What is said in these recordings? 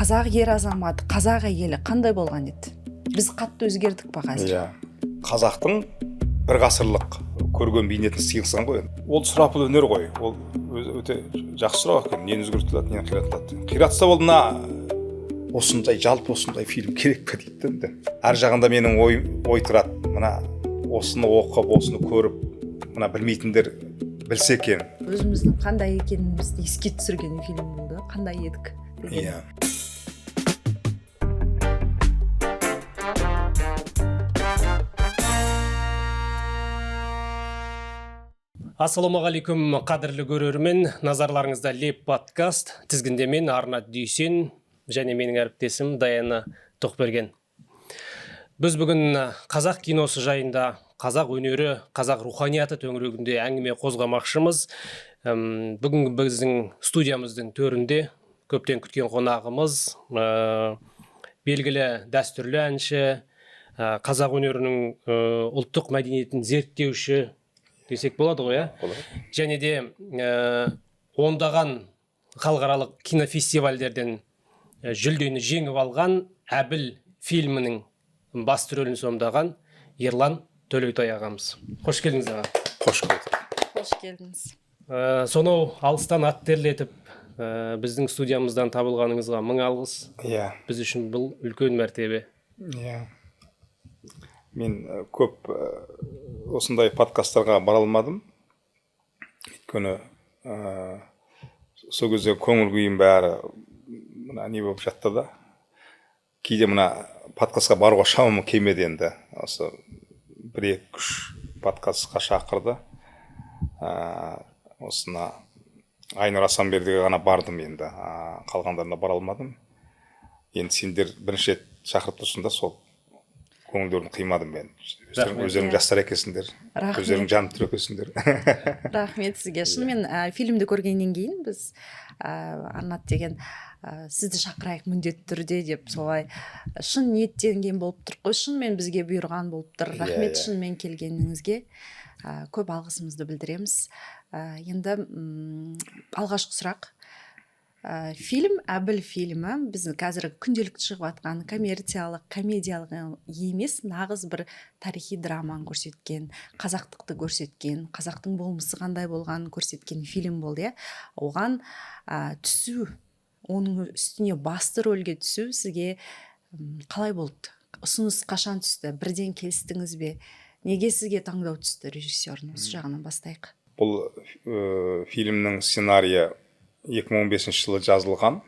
Қазақ ер азаматы, қазақ әйелі қандай болған еді? Біз қатты өзгердік па қазір? Иә, қазақтың бір ғасырлық көрген бейнетін сыйлықсан ғой. Ол сұрапыл өнер ғой. Ол өте жақсы сұрақ екен. Нені өзгертіледі, нені қиратылады? Қиратса, ол мына осындай, жалпы осындай фильм керек пе дейді енді. Ар жағында менің ой тұрады. Мына осыны оқып, осыны көріп, мына білмейтіндер білсе екен. Өзіміздің қандай екенімізді еске түсірген фильм болды. Қандай едік деген. Иә. Ассалаумағалейкум, қадірлі көрермен. Назарларыңызда Леп подкаст. Тізгінде мен, Арнат Дүйсен, және менің әріптесім Даяна Тоқберген. Біз бүгін қазақ киносы жайында, қазақ өнері, қазақ руханияты төңірегінде әңгіме қозғамақшымыз. Бүгінгі біздің студиямыздың төрінде көптен күткен қонағымыз, белгілі дәстүрлі әнші, қазақ өнерінің, ұлттық мәдениетін зерттеуші десек болады ғой, иә? Болады. Және де ондаған халықаралық кинофестивальдерден жүлдені жеңіп алған, «Әбіл» фильмінің басты рөлін сомдаған Ерлан Төлеутай ағамыз. Қош келдіңіз, аға. Қош көрдік. Қош келдіңіз. Сонау алыстан ат терлетіп, біздің студиямыздан табылғаныңызға мың алғыс. Біз үшін бұл үлкен мәртебе. Иә. Мен көп осындай подкасттарға бара алмадым. Өйткені сол кезде көңіл күйім бәрі мына не болып жатты да. Кейде мына подкастқа баруға шамам келмеді енді. Осы бір, екі, үш подкастқа шақырды. Осына Айнұр Асанбердіге ғана бардым енді. Қалғандарына бара алмадым. Енді сендер бірінші рет шақырып тұрсың да, сол көңілдерін қимадым мен. Рахмет. Өздерің жастар екенсіңдер. Рахмет. Өздерің жанып тұр екенсіңдер. Рахмет сізге. Шынымен, фильмді көргеннен кейін біз, Арнат деген, сізді шақырайық міндетті түрде деп, солай шын ниеттенген болып тұр ғой. Шынымен бізге бұйырған болып тұр. Рахмет шынымен келгеніңізге. Көп алғысымызды білдіреміз. Енді алғашқы сұрақ. Фильм «Әбіл» фильмі біздің қазіргі күнделікті шығып жатқан коммерциялық, комедиялық емес, нағыз бір тарихи драманы көрсеткен, қазақтықты көрсеткен, қазақтың болмысы қандай болғанын көрсеткен фильм болды, иә. Оған түсу, оның үстіне басты рөлге түсу сізге қалай болды? Ұсыныс қашан түсті? Бірден келістіңіз бе? Неге сізге таңдау түсті режиссердің? Осы жағынан бастайық. Бұл фильмнің сценарийі 2015 жылы жазылған.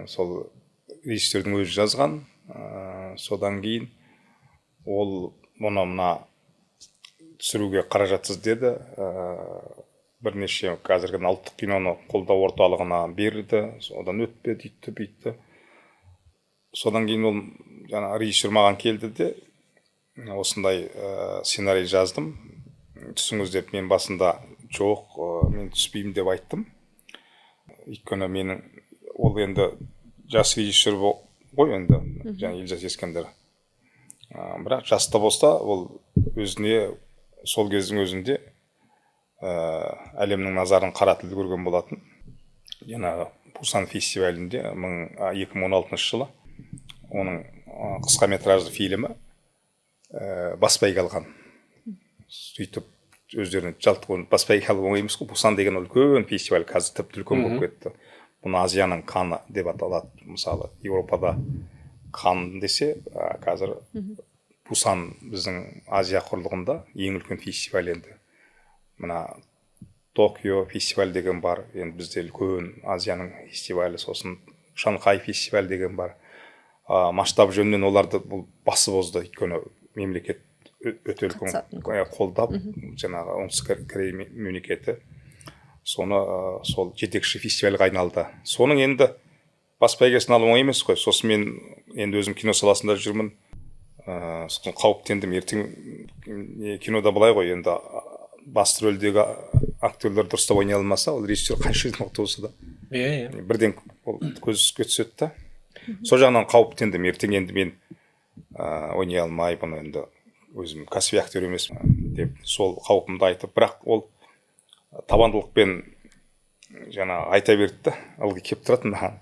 Сол режиссердің өзі жазған. Содан кейін ол мұны мына түсіруге қаражатсыз деді. Бірнеше қазіргі ұлттық киноны қолдау орталығына берді. Содан өтпеді, үйтті, бүйтті. Содан кейін ол жаңа режиссер маған келді де, осындай сценарий жаздым, түсіңіз деп. Мен басында жоқ, мен түспеймін деп айттым. Өйткені менің ол енді жас режиссер ғой енді, жаңа Елжас Ескендір. Бірақ жас та болса, ол өзіне сол кездің өзінде әлемнің назарын қаратып үлгерген болатын. Жаңағы Пусан фестивалінде 2016 жылы оның қысқа метражды фильмі бас бәйге алған. Сөйтіп өздеріне жалт бас бәйге алу оңай емес қой. Пусан деген ол үлкен фестиваль, қазір тіпті үлкен болып кетті. Бұны Азияның Каны деп аталады. Мысалы, Еуропада Кан десе, қазір Пусан біздің Азия құрлығында ең үлкен фестиваль енді. Мына Токио фестиваль деген бар, енді бізде үлкен Азияның фестивалі, сосын Шанхай фестиваль деген бар. Масштаб жөнінен оларды бұл басып озды, өйткені мемлекет өте үлкен Қатысатын көп. Қолдап, жаңағы Оңтүстік Корея мемлекеті соны, сол жетекші фестивальға айналды. Соның енді бас бәйгесін алу оңай емес қой. Сосын мен енді өзім кино саласында жүрмін. Сосын қауіптендім. Ертең не, кинода былай ғой енді, басты рөлдегі актерлер дұрыстап ойнай алмаса, ол режиссер қанша мықты болса да, иә иә бірден ол көзге түседі да. Сол жағынан қауіптендім. Ертең енді мен ойнай алмай, бұны енді өзім кәсіби актер емеспін деп сол қаупімді айтып, бірақ ол табандылықпен жаңа айта берді да, ылғи келіп тұратын маған.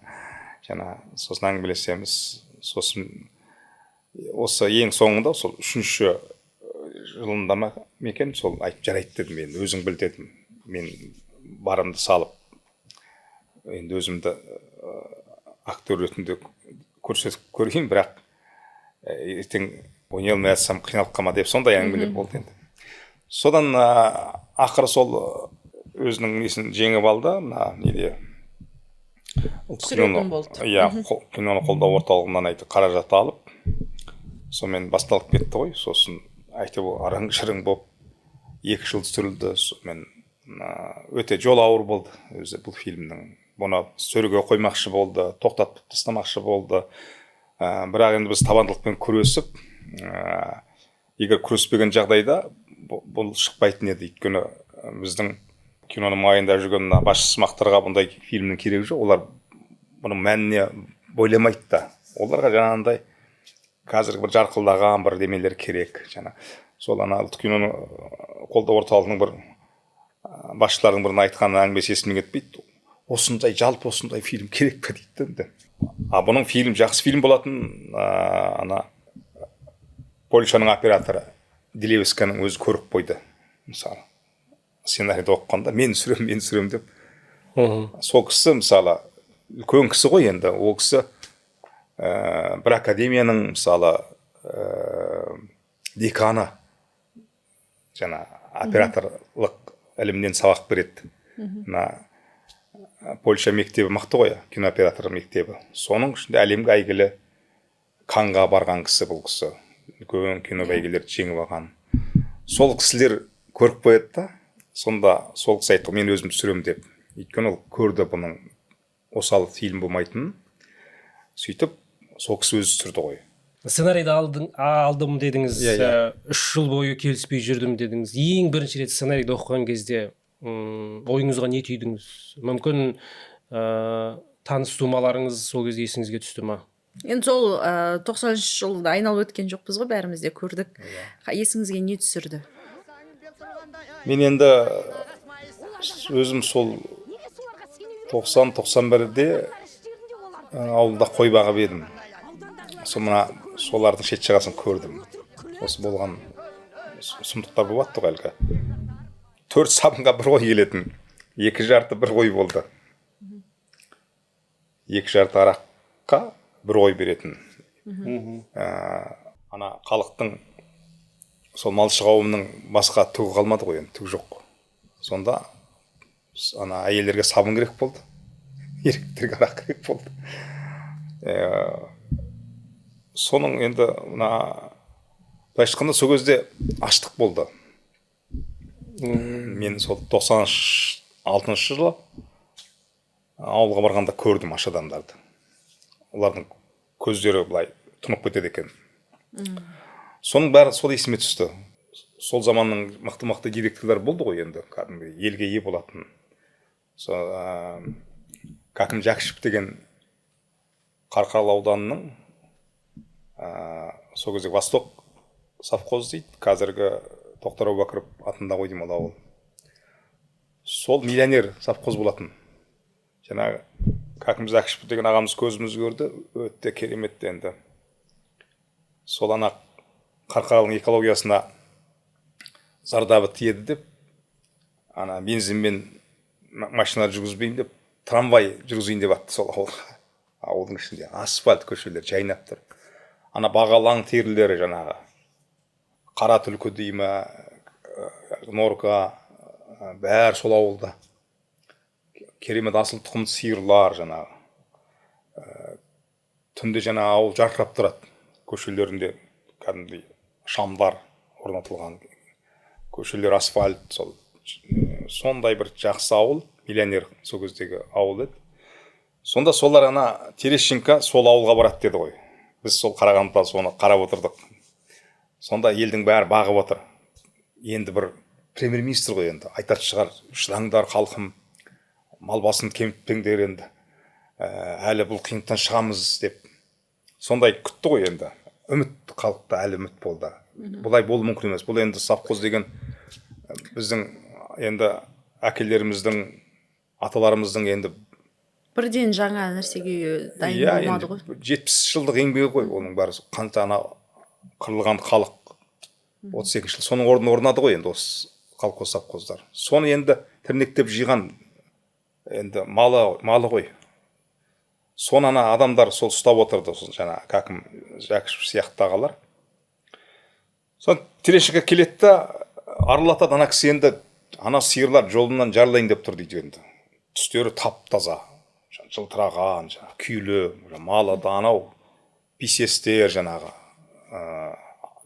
Жаңа сосын әңгімелесеміз. Сосын осы ең соңында сол 3-ші жылында ма екен, сол айтып, жарайды дедім, мен өзің біл дедім, мен барымды салып енді өзімді актер ретінде көрсетіп көрейін, бірақ ертең ойнай алмай жатсам қиналып қалма деп сондай әңгімелер болды енді. Содан ақыры сол өзінің несін жеңіп алды, мына неде түсіретін болды. Иә, киноны қолдау орталығынан айтып қаражат алып, сонымен басталып кетті ғой. Сосын әйтеуір араң шырың болып 2 жыл түсірілді. Сонымен өте жол ауыр болды өзі бұл фильмнің. Бұны сөреге қоймақшы болды, тоқтатып тастамақшы болды. Бірақ енді біз табандылықпен күресіп, егер күреспеген жағдайда бұл шықпайтын еді. Өйткені біздің киноның маңайында жүрген мына басшысымақтарға бұндай фильмнің керегі жоқ. Олар бұның мәніне бойламайды да. Оларға жаңағындай қазіргі бір жарқылдаған бір демелер керек. Жаңа сол ана ұлттық киноны қолдау орталығының бір басшыларының бірінің айтқан әңгімесі есімнен кетпейді. Осындай жалпы осындай фильм керек пе дейді енді. А бұның фильм жақсы фильм болатын, ана Польшаның операторы Дилевсканың өзі көріп қойды. Мысалы, сценарийді оқығанда мен түсіремін, мен түсіремін деп. Сол кісі мысалы үлкен кісі ғой енді, ол кісі бір академияның мысалы деканы, жаңа операторлық ілімнен сабақ береді. Мына Польша мектебі мықты ғой, кинооператор мектебі. Соның ішінде әлемге әйгілі Канға барған кісі бұл кісі. Үлкен кино бәйгелерді жеңіп алған. Сол кісілер көріп қояды да, сонда сол кісі айтты, мен өзім түсіремін деп. Өйткені ол көрді бұның осал фильм болмайтынын. Сөйтіп сол кісі өзі түсірді ғой. Сценарийді алдым дедіңіз, Иә. 3 жыл бойы келіспей жүрдім дедіңіз. Ең бірінші рет сценарийді оқыған кезде ойыңызға не түйдіңіз? Мүмкін таныс тумаларыңыз сол кезде есіңізге түсті ма? Енді сол 90-шы жылды айналып өткен жоқпыз ғой, бәріміз де көрдік. Есіңізге не түсірді? Мен енді өзім сол 90-91-де ауылда қой бағып едім. Сол мына солардың шет жағасын көрдім. Осы болған сұмдықтар болып жатты ғой әлгі. 4 сабынға бір қой келетін. 2 жарты бір қой болды. 2 жарты араққа бір қой беретін. Ана халықтың сол малшы қауымның басқа түгі қалмады ғой енді, түк жоқ. Сонда ана әйелдерге сабын керек болды, еркектерге арақ керек болды. Соның енді мына былайша айтқанда сол кезде аштық болды. Мен сол 96-жылы ауылға барғанда көрдім аш адамдарды. Олардың көздері былай тұнып кетеді екен. Соның бәрі сол есіме түсті. Сол заманның мықты-мықты директорлар болды ғой енді, кәдімгі елге ие болатын. Сол Кәкім Жәкішев деген Қарқаралы ауданының сол кезде Восток совхоз дейді, қазіргі Тоқтар Әубәкіров атында ғой деймін ол ауыл. Сол миллионер совхоз болатын. Жаңағы Кәкім Жәкішев деген ағамыз көзіміз көрді, өте керемет енді. Сол ана Қарқаралының экологиясына зардабы тиеді деп, ана бензинмен машина жүргізбеймін деп, трамвай жүргізейін деп атты сол ауылға. Ауылдың ішінде асфальт көшелер жайнап тұр. Ана бағалаң терілері жаңағы қара түлкі дей ма, норка, бәрі сол ауылда. Керемет асыл тұқымды сиырлар жаңағы. Түнде жаңа ауыл жарқырап тұрады. Көшелерінде кәдімгідей шамдар орнатылған. Көшелер асфальт, сол сондай бір жақсы ауыл, миллионер сол кездегі ауыл еді. Сонда солар ана Терещенко сол ауылға барады деді ғой. Біз сол Қарағандыда соны қарап отырдық. Сонда елдің бәрі бағып отыр. Енді бір премьер-министр ғой енді, айтатын шығар, шыдаңдар халқым, мал басын кемітпеңдер енді. Әлі бұл қиындықтан шығамыз деп. Сондай күтті ғой енді. Үміт, халықта әлі үміт болды. Бұлай болуы мүмкін емес. Бұл енді совхоз деген біздің енді әкелеріміздің, аталарымыздың енді Бірден жаңа нәрсеге дайын Иә, болмады енді ғой. 70 жылдық еңбегі ғой оның бәрі. Қанша ана қырылған халық 32 жыл, соның орнына орнады ғой енді осы колхоз, совхоздар. Соны енді тірнектеп жиған енді малы ғой. Соны ана адамдар сол ұстап отырды. Сосын жаңа Кәкім Жәкішев сияқты ағалар. Соны Терещенко келеді да, аралатады ана кісі. Енді ана сиырлар жолымнан жарылайын деп тұр дейді. Енді түстері тап таза, жылтыраған, жаңағы күйлі малы да, анау писестер, жаңағы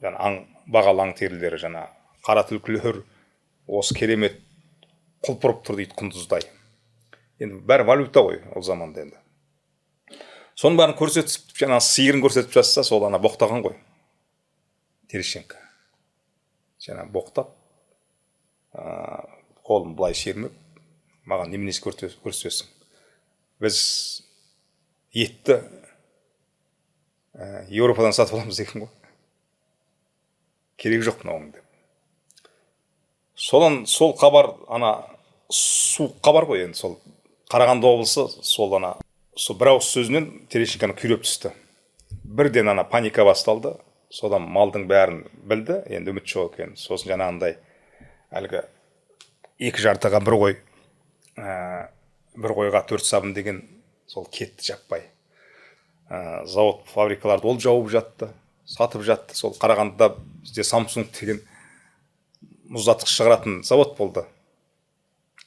жаңа аң, бағалы аң терілері, жаңа қара түлкілер осы керемет құлпырып тұр дейді құндыздай. Енді бәрі валюта ғой ол заманда. Енді соның бәрін көрсетіп, жаңағы сиырын көрсетіп жатса, сол ана боқтаған ғой Терещенко. Жаңа боқтап, қолын былай сермеп: «Маған неменесі көрсетесің? Біз етті Еуропадан сатып аламыз екен ғой, керегі жоқ мынауың», – деп. Содан сол хабар, ана суық хабар ғой енді, сол Қарағанды облысы, сол ана сол бір ауыз сөзінен Терещенконы күйреп түсті. Бірден ана паника басталды. Содан малдың бәрін білді енді, үміт жоқ екен. Сосын жаңағындай әлгі екі жартыға бір қой, бір қойға төрт сабын деген сол кетті жаппай. Завод, фабрикаларды ол жауып жатты, сатып жатты. Сол Қарағандыда бізде Самсунг деген мұздатқыш шығаратын завод болды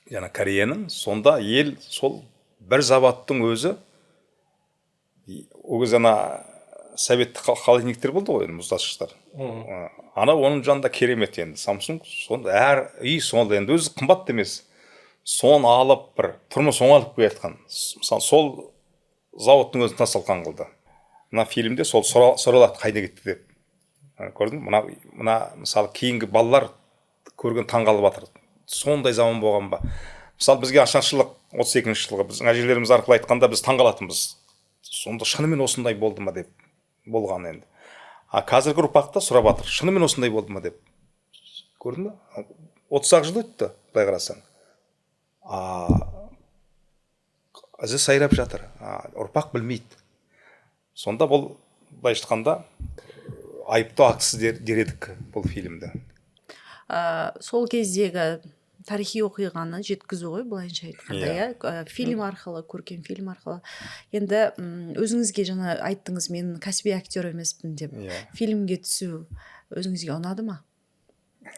жаңа Кореяның. Сонда ел сол бір заводтың өзі, ол кезде ана советтік холодильниктер болды ғой енді, мұздатқыштар. Ана оның жанында керемет енді Самсунг. Сонда әр үй сол енді өзі қымбат та емес, соны алып бір тұрмыс оңалып келе жатқан. Мысалы, сол зауыттың өзін тас талқан қылды. Мына фильмде сол сұралады, қайда кетті деп. Көрдің бе? Мына мысалы, кейінгі балалар көрген таңғалып жатыр, сондай заман болған ба? Мысалы, бізге ашаршылық 32 жылғы біздің әжелеріміз арқылы айтқанда, біз таңғалатынбыз, сонда шынымен осындай болды ма деп болған енді. А қазіргі ұрпақта сұрап жатыр, шынымен осындай болды ма деп. Көрдің ба, 30 ақ жыл өтті былай қарасаң, а ізі сайрап жатыр, а ұрпақ білмейді. Сонда бұл былайша айтқанда айыптау актісі дер едік бұл фильмді. Сол кездегі тарихи оқиғаны жеткізу ғой былайынша айтқанда. Иә. Иә, фильм арқылы, көркем фильм арқылы. Енді өзіңізге жаңа айттыңыз, мен кәсіби актер емеспін деп. Иә. Фильмге түсу өзіңізге ұнады ма?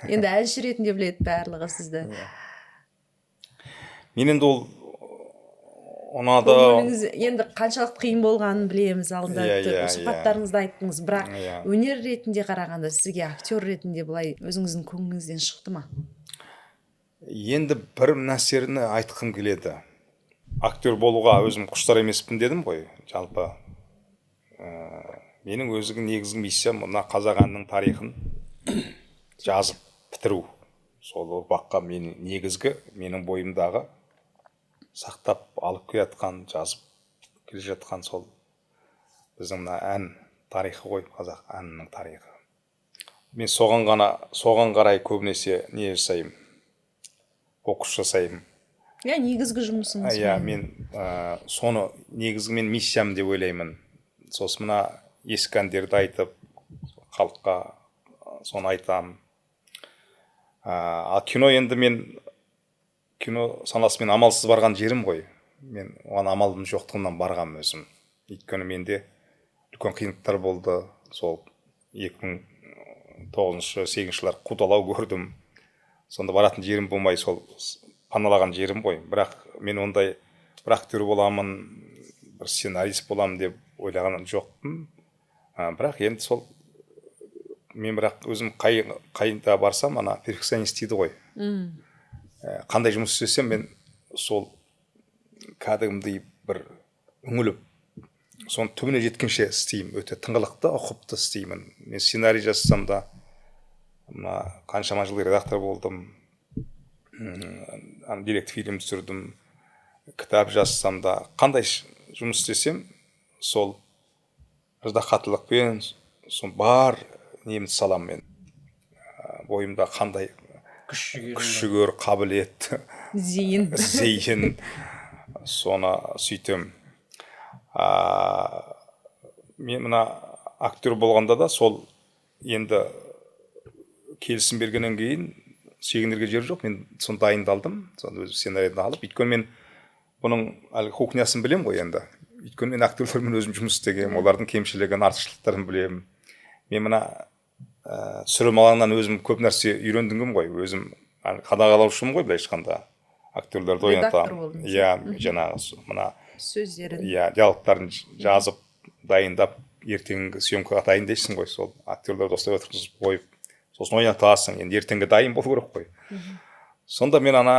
Енді әнші ретінде біледі барлығы сізді. Мен енді ол ұнады. Көңіліңіз енді қаншалықты қиын болғанын білеміз алдында, Иә, иә, иә. сұхбаттарыңызда айттыңыз, бірақ өнер ретінде қарағанда сізге актер ретінде былай өзіңіздің көңіліңізден шықты ма? Енді бір нәрсені айтқым келеді. Актер болуға өзім құштар емеспін дедім ғой. Жалпы менің өзімнің негізгі миссиям мына қазақ әнінің тарихын жазып бітіру. Сол ұрпаққа мен негізгі менің бойымдағы сақтап алып келе жатқан, жазып келе жатқан сол біздің мына ән тарихы ғой, қазақ әнінің тарихы. Мен соған ғана, соған қарай көбінесе не жасаймын, фокус жасаймын. Иә, негізгі жұмысыңыз. Иә, мен соны негізгі мен миссиям деп ойлаймын. Сосын мына ескі әндерді айтып, халыққа соны айтамын. Ал кино енді мен кино саласымен амалсыз барған жерім ғой. Мен оған амалым жоқтығынан барғанмын өзім, өйткені менде үлкен қиындықтар болды. Сол 2009-шы, 8-жылдар қудалау көрдім. Сонда баратын жерім болмай, сол паналаған жерім ғой. Бірақ мен ондай бір актер боламын, бір сценарист боламын деп ойлаған жоқпын. Бірақ енді сол мен, бірақ өзім қайда барсам, ана перфекционист дейді ғой. Қандай жұмыс істесем, мен сол кәдімгідей бір үңіліп, соның түбіне жеткенше істеймін, өте тыңғылықты, ұқыпты істеймін. Мен сценарий жазсам да, мына қаншама жыл редактор болдым, ана деректі фильм түсірдім, кітап жазсам да, қандай жұмыс істесем, сол ыждаһаттылықпен сол бар немді саламын мен. Бойымда қандай күш жігерім күш бар. жігер, қабілет, зейін, зейін. Соны сөйтем. Мен мына актер болғанда да сол енді келісім бергеннен кейін шегінерге жер жоқ, мен соны дайындалдым, соны өзім сценарийді алып, өйткені мен бұның әлгі кухнясын білемін ғой енді. Өйткені мен актерлермен өзім жұмыс істегенмін, олардың кемшілігін, артықшылықтарын білемін. Мен мына түсірілім алаңынан өзім көп нәрсе үйрендім ғой, өзім қадағалаушымын ғой былайша айтқанда, актерлерді ойнатамын. Иә, жаңағы мына сөздерін, иә, диалогтарын жазып, дайындап, ертеңгі съемкаға дайындайсың ғой, сол актерлерді осылай отырғызып қойып, сосын ойнатасың, енді ертеңгі дайын болу керек қой. Сонда мен ана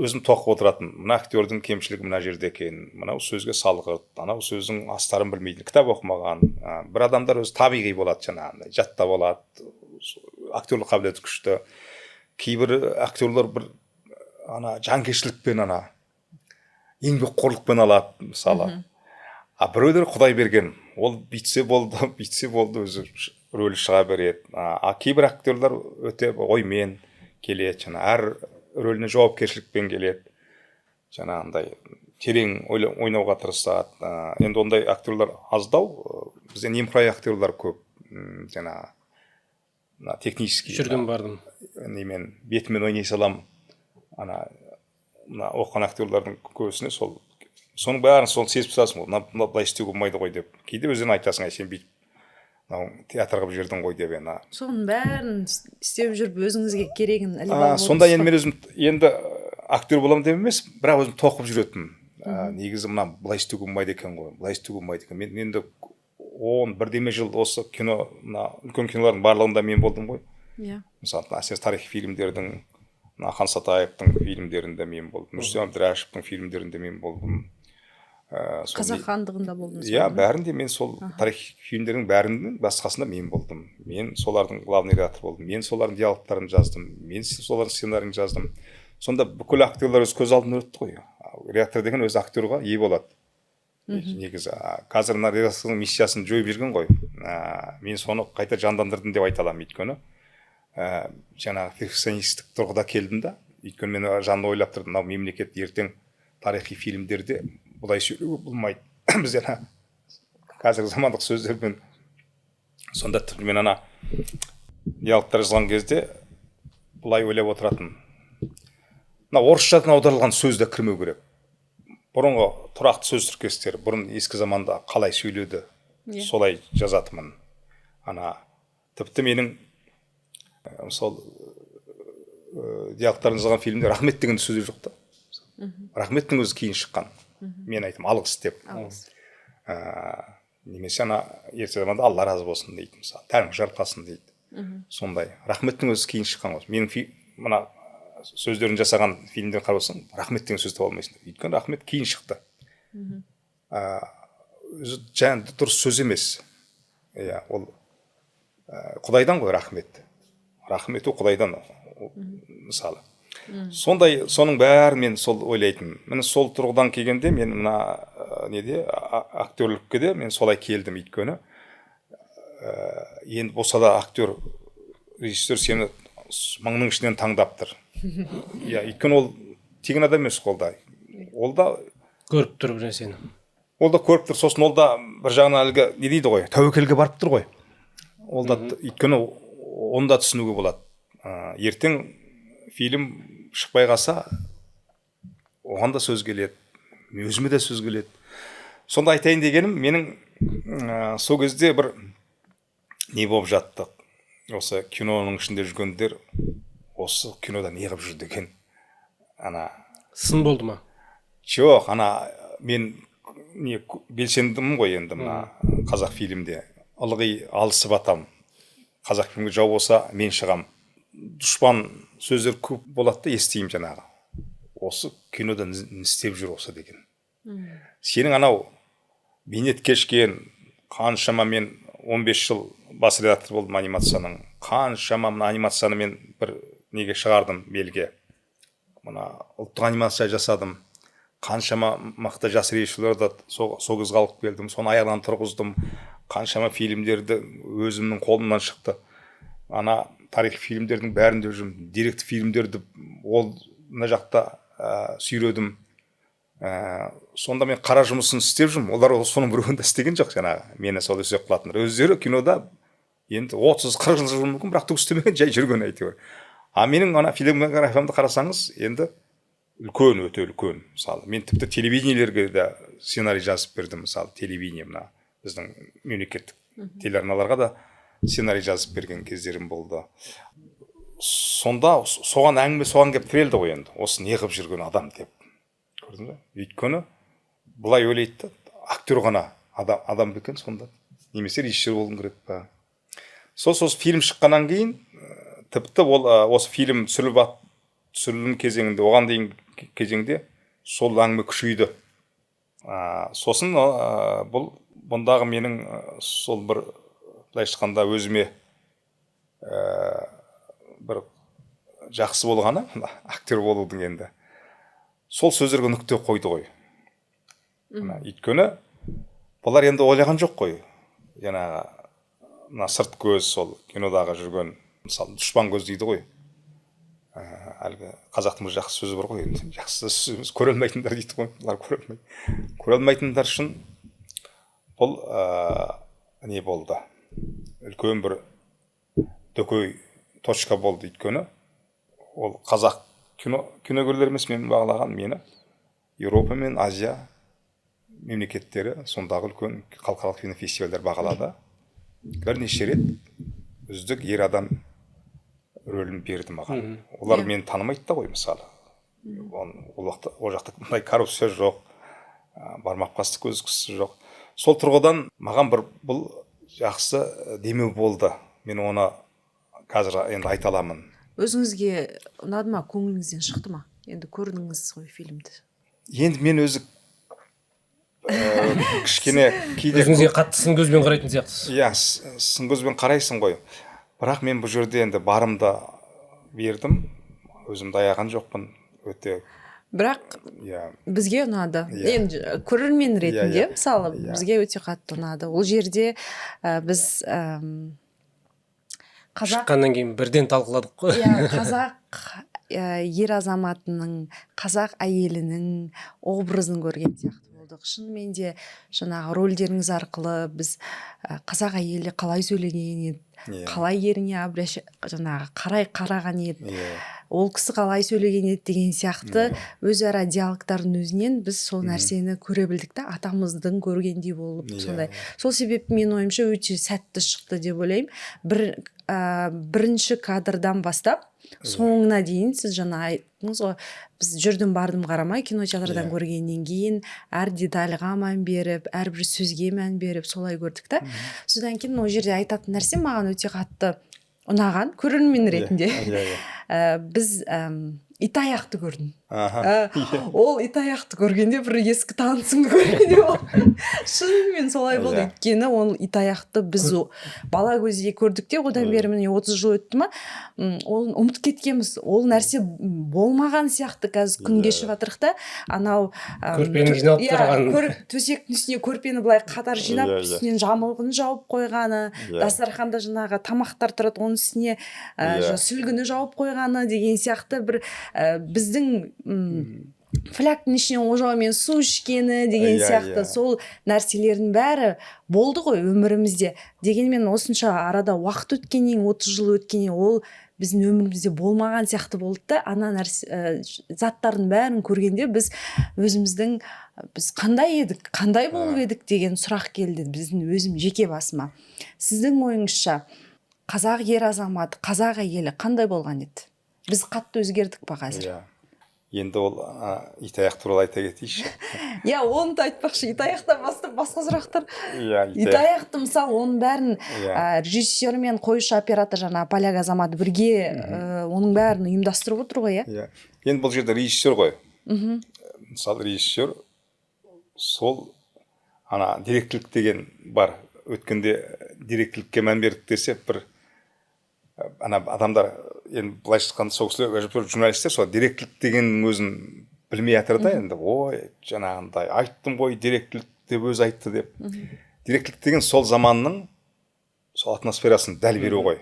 өзім тоқып отыратын, мына актердің кемшілігі мына жерде екен, мынау сөзге салғырт, анау сөздің астарын білмейді, кітап оқымаған. Бір адамдар өзі табиғи болады, жаңағындай жаттап алады, актерлік қабілеті күшті. Кейбір актерлер бір ана жанкештілікпен, ана еңбекқорлықпен алады мысалы. А біреулер құдай берген, ол бүйтсе болды, бүйтсе болды, өзі рөлі шыға береді. А кейбір актерлер өте оймен келеді, жаңа әр рөліне жауапкершілікпен келеді, жаңағындай терең ойнауға тырысады. Енді ондай актерлер аздау, бізде немқұрай актерлер көп, жаңа мына технический жүрдім бардым немен бетімен ойнай салам. Ана мына оқыған актерлердің көбісіне сол, соның бәрін сол сезіп тұрасың ғой, мына былай істеуге болмайды ғой деп. Кейде өздерің айтасың, әй сен бүйтіп мынау театр қылып жібердің ғой деп. Енді соның бәрін істеп жүріп өзіңізге керегін іліп алып. Сонда енді мен өзім енді актер боламын деп емес, бірақ өзім тоқып жүретінмін. Негізі мына былай істеуге болмайды екен ғой, былай істеуге болмайды екен. Мен енді 10 бірдеме жыл осы кино, мына үлкен кинолардың барлығында мен болдым ғой. Иә. Мысалы, әсіресе тарихи фильмдердің, мына Ақан Сатаевтың фильмдерінде мен болдым, Рүстем Әбдірашевтың фильмдерінде мен болдым. Қазақ хандығында болдыңыз? Иә, бәрінде мен сол тарихи фильмдердің бәрінің басқасында мен болдым. Мен солардың главный редактор болдым, мен солардың диалогтарын жаздым, мен солардың сценарийін жаздым. Сонда бүкіл актерлар өз көз алдымнан өтті ғой. Редактор деген өзі актерға ие болады. Негізі қазір мына редактордың миссиясын жойып жүрген ғой. Мен соны қайта жандандырдым деп айта аламын, өйткені жаңағы перфекционистік тұрғыда келдім да. Өйткені мен жанды ойлап тұрдым, мынау мемлекет ертең тарихи фильмдерде бұлай сөйлеуге болмайды. Біз ана қазіргі замандық сөздермен, сонда тіпті мен ана диалогтар жазған кезде былай ойлап отыратын, мына орысшадан аударылған сөз де кірмеу керек. Бұрынғы тұрақты сөз тіркестері, бұрын ескі заманда қалай сөйледі, солай жазатынмын. Ана тіпті менің сол диалогтарын жазған фильмде рахмет деген сөз жоқ та. Рахметтің өзі кейін шыққан. Мен айтамын алғыс деп. Немесе ана ерте заманда Алла разы болсын дейді, мысалы, тәңір жарылқасын дейді. Сондай рахметтің өзі кейін шыққан ғой. Менің мына сөздерін жасаған фильмдер қарап отырсаң, рахмет деген сөз таба алмайсың. Өйткені рахмет кейін шықты. Өзі жаңа дұрыс сөз емес. Иә, ол Құдайдан ғой рахмет. Рахмет ол Құдайдан, мысалы. Сондай, соның бәрін мен сол ойлайтынмын. Міне сол тұрғыдан келгенде мен мына неде актерлікке де мен солай келдім, өйткені енді болса да актер, режиссер сені мыңның ішінен таңдап тұр. Иә, өйткені ол тегін адам емес қой, ол да. Ол да көріп тұр бір нәрсені. Ол да көріп тұр, сосын ол да бір жағынан әлгі не дейді ғой, тәуекелге барып тұр ғой. Ол да, өйткені оны да түсінуге болады. Ертең фильм шықпай қалса, оған да сөз келеді, өзіме де сөз келеді. Сонда айтайын дегенім, менің сол кезде бір не болып жаттық. Осы киноның ішінде жүргендер осы кинода не қылып жүр деген. Ана сын болды ма? Жоқ, ана мен не белсендімін ғой енді мына қазақ фильмде. Ылғи алысып атам. Қазақ фильмге жау болса, мен шығам. Дұшпан сөздер көп болады да, естимін жаңағы. Осы кинода не істеп жүр осы деген. Сенің анау бейнет кешкен, қаншама мен 15 жыл бас редактор болдым анимацияның. Қаншама мына анимацияны мен бір неге шығардым белге. Мына ұлттық анимация жасадым. Қаншама мықты жас режиссерлерді сол кезге алып келдім, соны аяғынан тұрғыздым. Қаншама фильмдерді өзімнің қолымнан шықты. Ана тарихи фильмдердің бәрінде жүрмін. Деректі фильмдерді ол мына жақта сүйредім. Сонда мен қара жұмысын істеп жүрмін, олар соның біреуін де істеген жоқ. Жаңағы мені сол өсек қылатындар өздері кинода енді 30-40 жыл жүруі мүмкін, бірақ түк істемеген, жай жүрген әйтеуір. А менің ана фильмографиямды қарасаңыз, енді үлкен, өте үлкен. Мысалы, мен тіпті телевидениелерге де сценарий жазып бердім. Мысалы, телевидение, мына біздің мемлекеттік телеарналарға да сценарий жазып берген кездерім болды. Сонда соған әңгіме соған келіп тірелді ғой енді, осы не қылып жүрген адам деп, көрдің бе? Өйткені былай ойлайды да: актер ғана адам ба екен сонда, немесе режиссер болуың керек па? Сол фильм шыққаннан кейін, тіпті ол осы фильм түсірілім кезеңінде, оған дейін кезеңде сол әңгіме күшейді. Сосын бұл бұндағы менің сол бір, былайша айтқанда, өзіме бір жақсы болғаны, мына актер болудың енді сол сөздерге нүкте қойды ғой. Мына, өйткені бұлар енді ойлаған жоқ қой, жаңағы мына сырт көз, сол кинодағы жүрген, мысалы, дұшпан көз дейді ғой. Әлгі қазақтың бір жақсы сөзі бар ғой енді, жақсы сөз, көре алмайтындар дейді ғой. Бұлар көре алмайды, көре алмайтындар үшін бұл не болды, үлкен бір дөкей точка болды. Өйткені ол қазақ киногерлер емес мен бағалаған, мені Еуропа мен Азия мемлекеттері, сондағы үлкен халықаралық кинофестивальдер бағалады. Бірнеше рет үздік ер адам рөлін берді маған. Олар мені танымайды да ғой. Мысалы, ол уақытта ол жақта мындай коррупция жоқ, бармақ басты көз кісі жоқ. Сол тұрғыдан маған бір бұл жақсы демеу болды. Мен оны қазір енді айта аламын. Өзіңізге ұнады ма, көңіліңізден шықты ма? Енді көрдіңіз ғой фильмді. Енді мен өзі кішкене кейде Өзіңізге қатты сын көзбен қарайтын сияқтысыз. Иә, сын көзбен қарайсың ғой, бірақ мен бұл жерде енді барымды бердім, өзімді аяған жоқпын өте. Бірақ бізге ұнады. Енді көрермен ретінде, мысалы, бізге өте қатты ұнады. Ол жерде біз қазақ Шыққаннан кейін бірден талқыладық қой. Иә, қазақ ер азаматының, қазақ әйелінің образын көрген сияқты болдық. Шынымен де жаңағы рөлдеріңіз арқылы біз қазақ әйелі қалай сөйлеген еді, қалай еріне жаңағы қарай қараған еді, ол кісі қалай сөйлеген еді деген сияқты өзара диалогтардың өзінен біз сол нәрсені көре білдік та, атамыздың көргендей болып. Сондай, сол себепті менің ойымша, өте сәтті шықты деп ойлаймын. Бір бірінші кадрдан бастап соңына дейін, сіз жаңа айттыңыз ғой, біз жүрдім бардым қарамай кинотеатрдан көргеннен кейін әр детальға мән беріп, әрбір сөзге мән беріп, солай көрдік та. Содан кейін ол жерде айтатын нәрсе маған өте қатты ұнаған көрермен ретінде. иә иә Біз итаяқты көрдім. Ол итаяқты көргенде бір ескі танысыңды көргендей болды. Шынымен солай болды. Өйткені ол итаяқты біз бала кезде көрдік те, одан бері міне 30 жыл өтті ма, ол ұмытып кеткенбіз, ол нәрсе болмаған сияқты. Қазір күн кешіп жатырық та, анау Көрпенің жиналып тұрғанын. Төсектің үстіне көрпені былай қатар жинап, Иә, иә. үстінен жамылғыны жауып қойғаны, дастарханда жаңағы тамақтар тұрады, оның үстіне сүлгіні жауып қойғаны деген сияқты, бір біздің флягтың ішінен ожаумен су ішкені деген сияқты. Сол нәрселердің бәрі болды ғой өмірімізде. Дегенмен осынша арада уақыт өткеннен кейін, 30 жыл өткеннен кейін, ол біздің өмірімізде болмаған сияқты болды да. Ана нәрсе, заттардың бәрін көргенде біз өзіміздің, біз қандай едік, қандай болып едік деген сұрақ келді біздің өзім жеке басыма. Сіздің ойыңызша, қазақ ер азаматы, қазақ әйелі қандай болған еді? Біз қатты өзгердік па қазір? Иә, енді ол итаяқ туралы айта кетейінші. Иә, оны да айтпақшы, итаяқтан бастап басқа сұрақтар. Иә, итаяқ. Итаяқты, мысалы, оның бәрін режиссер мен қоюшы оператор, жаңағы поляк азаматы бірге оның бәрін ұйымдастырып отыр ғой, иә? Иә, енді бұл жерде режиссер ғой. Мысалы, режиссер сол ана деректілік деген бар. Өткенде деректілікке мән бердік десе, бір ана адамдар енді, былайша айтқанда, сол кісілер, әжептәуір журналистер сол деректілік дегеннің өзін білмей жатыр да. Енді ой, жаңағындай айттым ғой, деректілік деп өзі айтты деп. Деректілік деген сол заманның сол атмосферасын дәл беру ғой.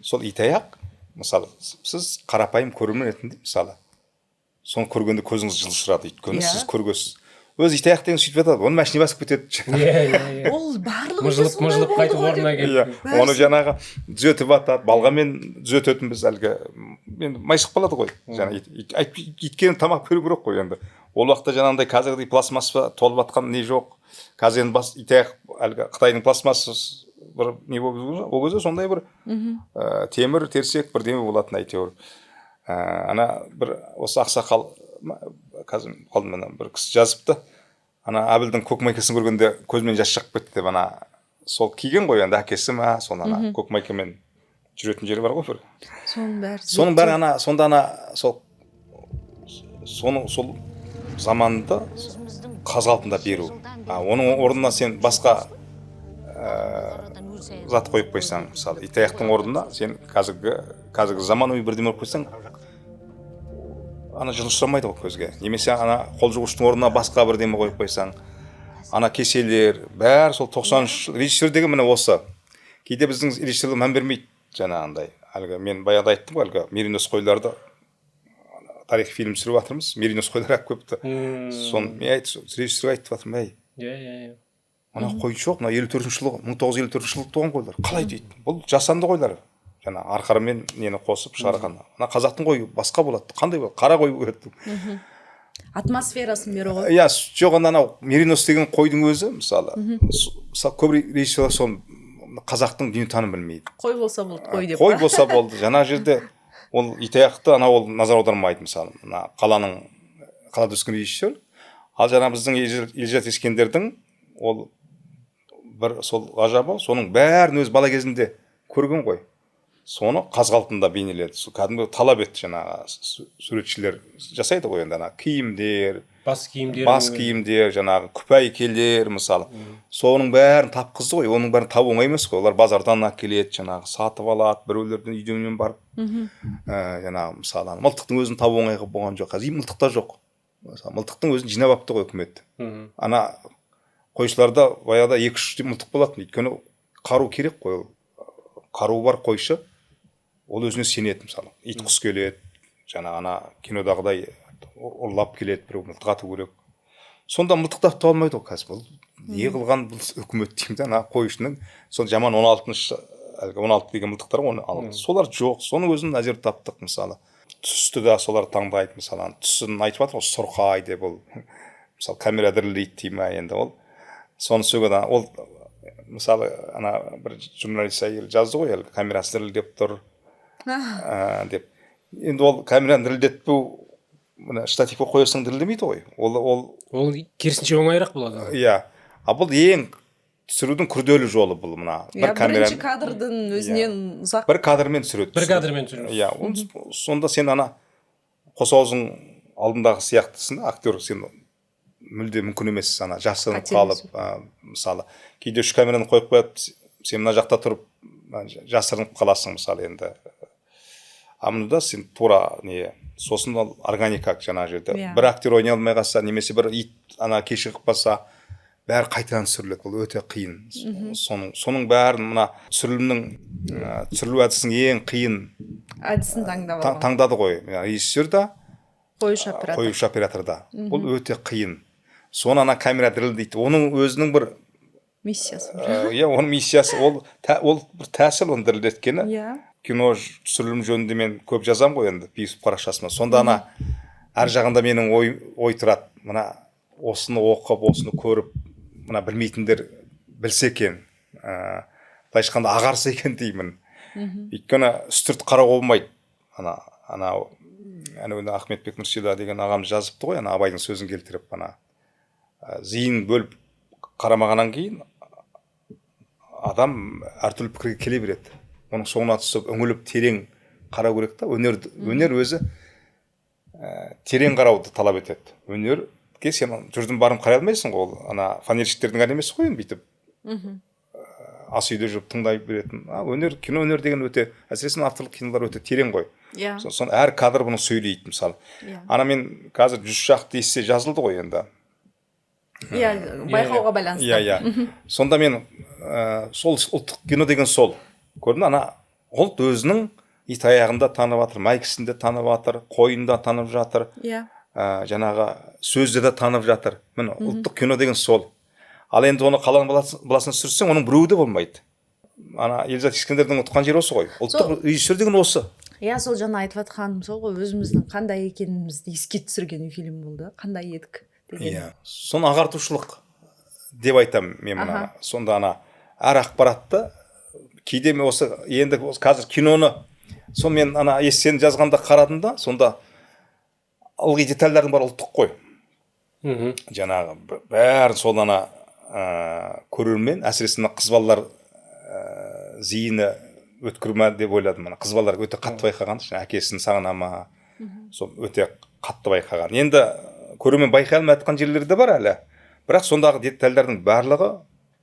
Сол итаяқ, мысалы, сіз қарапайым көрермен ретінде, мысалы, Соны көргенде көзіңіз жылшырады, өйткені Иә. сіз көргенсіз. Өзі итаяқ деген сөйтіп жатады, оны машина басып кетеді. Иә, иә, иә. Ол барлық үйде Мыжылып сондай мыжылып болды қайтып ғой орнына деп. келіп. Иә, оны жаңағы түзетіп жатады, балғамен түзететінбіз әлгі. Енді майысып қалады ғой жаңа итке тамақ беру керек қой енді. Ол уақытта жаңағындай қазіргідей пластмасса толып жатқан не жоқ. Қазір енді бас итаяқ әлгі қытайдың пластмассасы бір не болып, ол кезде сондай бір темір терсек бірдеме болатын әйтеуір. Ана бір осы ақсақал, қазір қалдым, ана бір кісі жазыпты, ана Әбілдің көк майкасын көргенде көзімнен жас шығып кетті деп. Ана сол киген ғой енді әкесі ма, сол ана көк майкамен жүретін жері бар ғой бір. Соның бәрі Соның бәрі ана сонда ана сол соны сол заманды қаз қалпында беру. А оның орнына сен басқа зат қойып қойсаң, мысалы, итаяқтың орнына сен қазіргі заманауи бірдеме қойып қойсаң, ана жылы ұстамайды ғой көзге. Немесе ана қол жуғыштың орнына басқа бірдеме қойып қойсаң, ана кеселер бәрі сол 90-шы жыл. Режиссер деген міне осы. Кейде біздің режиссерлер мән бермейді жаңағындай. Әлгі мен баяғыда айттым ғой, әлгі меринос қойларды, тарихи фильм түсіріп жатырмыз, меринос қойлар алып келіпті. Соны мен режиссерге айтып жатырмын: «Әй, иә иә иә мына қой жоқ, мына 54-жылы, 1954 жылы туған қойлар қалай?» дейді. «Бұл жасанды қойлар, жаңа арқармен нені қосып шығарған. Мына қазақтың қойы басқа болады. Қандай болады? Қара қой болады». Атмосферасын беру ғой. Иә, жоқ, анау меринос деген қойдың өзі, мысалы, мысалы, көп режиссерлер соны, қазақтың дүниетанымын білмейді. Қой болса болды, қой деп Қой па? болса болды. Жаңа жерде ол итаяқты ана ол назар аудармайды, мысалы, мына қаланың, қалада өскен режиссер. Ал жаңа біздің Елжат Ескендірдің ол бір сол ғажабы, соның бәрін өзі бала кезінде көрген ғой, соны қаз қалпында бейнеледі. Сол кәдімгі талап етті. Жаңағы суретшілер жасайды ғой енді, ана киімдер, бас киімдер, бас киімдер, жаңағы күпәйкелер, мысалы, соның бәрін тапқызды ғой. Оның бәрін табу оңай емес қой. Олар базардан әкеледі, жаңағы сатып алады біреулерден, үйден барып. Жаңағы, мысалы, ана мылтықтың өзін табу оңай болған жоқ. Қазір мылтық та жоқ, мысалы, мылтықтың өзін жинап алыпты ғой үкімет. Ана қойшыларда баяғыда екі үш мылтық болатын, өйткені қару керек қой. Ол қаруы бар қойшы, ол өзіне сенеді. Мысалы, ит құс келеді, жаңағы ана кинодағыдай ұрлап келеді біреу, мылтық ату керек. Сонда мылтық та таба алмайды ғой қазір. Бұл не қылған бұл үкімет деймін да. Ана қойшының сол жаман 16-шы, әлгі 16 деген мылтықтар ғой, оны алды, солар жоқ. Соның өзін мына жерде таптық. Мысалы, түсті да солар таңдайды. Мысалы, ана түсін айтып жатыр ғой, сұрқай деп. Ол, мысалы, камера дірілдейді дей ма енді, ол соны сөйлеген. Ол, мысалы, ана бір журналист әйел жазды ғой, әлгі камерасы дірілдеп тұр деп. Енді ол камераны дірілдетпеу, мына штативке қоясың, дірілдемейді ғой ол. Ол керісінше оңайырақ болады. Иә, а бұл ең түсірудің күрделі жолы бұл мына бір камера. Бірінші кадрдың өзінен ұзақ. Бір кадрмен түсіреді. Бір кадрмен түсіру. Иә, сонда сен ана қос ауыздың алдындағы сияқтысың да, актер. Сен мүлде мүмкін емес ана жасырынып қалып. Қателесу. Мысалы, кейде үш камераны қойып қояды, сен мына жақта тұрып жасырынып қаласың, мысалы, енді. А мұнда сен тура не, сосын ол органика жаңағы жерде. Бір актер ойнай алмай қалса немесе бір ит ана кешігіп қалса, бәрі қайтадан түсіріледі. Бұл өте қиын. Соның бәрін мына түсірілімнің, түсірілу әдісінің ең қиын әдісін таңдап алған. Таңдады ғой режиссер да, қоюшы оператор. Қоюшы оператор да. Бұл өте қиын. Соны ана камера дірілдейді, оның өзінің бір миссиясы бар. Иә, оның миссиясы ол, ол бір тәсіл оны дірілдеткені. Кино түсірілім жөнінде мен көп жазамын ғой енді фейсбук парақшасыма. Сонда ана ар жағында менің ой тұрады: мына осыны оқып, осыны көріп, мына білмейтіндер білсе екен, былайша айтқанда, ағарса екен деймін. Өйткені үстірт қарауға болмайды. Ана анау Ахметбек Нұрсила деген ағамыз жазыпты ғой, ана Абайдың сөзін келтіріп, ана зейін бөліп қарамағаннан кейін адам әртүрлі пікірге келе береді. Оның соңына түсіп, үңіліп, терең қарау керек та. Өнер өзі терең қарауды талап етеді. Өнерге сен жүрдім барым қарай алмайсың ғой. Ол ана фанерщиктердің әні емес қой енді, бүйтіп ас үйде жүріп тыңдай беретін. А өнер, кино өнер деген өте, әсіресе авторлық кинолар өте терең ғой. Соны әр кадр бұны сөйлейді, мысалы. Ана мен қазір 100 шақты эссе жазылды ғой енді. Иә, байқауға байланысты. Иә, сонда мен сол ұлттық кино деген сол көрдің, ана ұлт өзінің ит аяғында танып жатыр, майкісін де танып жатыр, қойын да танып жатыр. Жаңағы сөзді де танып жатыр. Міне, ұлттық кино деген сол. Ал енді оны қаланың баласына түсірсең, оның біреуі де болмайды. Ана Елзат Ескендірдің ұтқан жері осы ғой. Ұлттық режиссер деген осы. Иә, сол жаңа айтып жатқаным сол ғой, өзіміздің қандай екенімізді еске түсірген фильм болды, қандай едік деген. Иә, соны ағартушылық деп айтамын мен мына. Сонда ана әр ақпаратты кейде мен осы енді осы қазір киноны сол мен ана эссені жазғанда қарадым да, сонда ылғи детальдардың бәрі ұлттық қой. Жаңағы бәрін сол ана көрермен, әсіресе мына қыз балалар, зейіні өткір ма деп ойладым. Ана қыз балалар өте қатты байқаған, жаңа әкесін сағына ма, сол өте қатты байқаған. Енді көрермен байқай алмай жатқан жерлері де бар әлі, бірақ сондағы детальдардың барлығы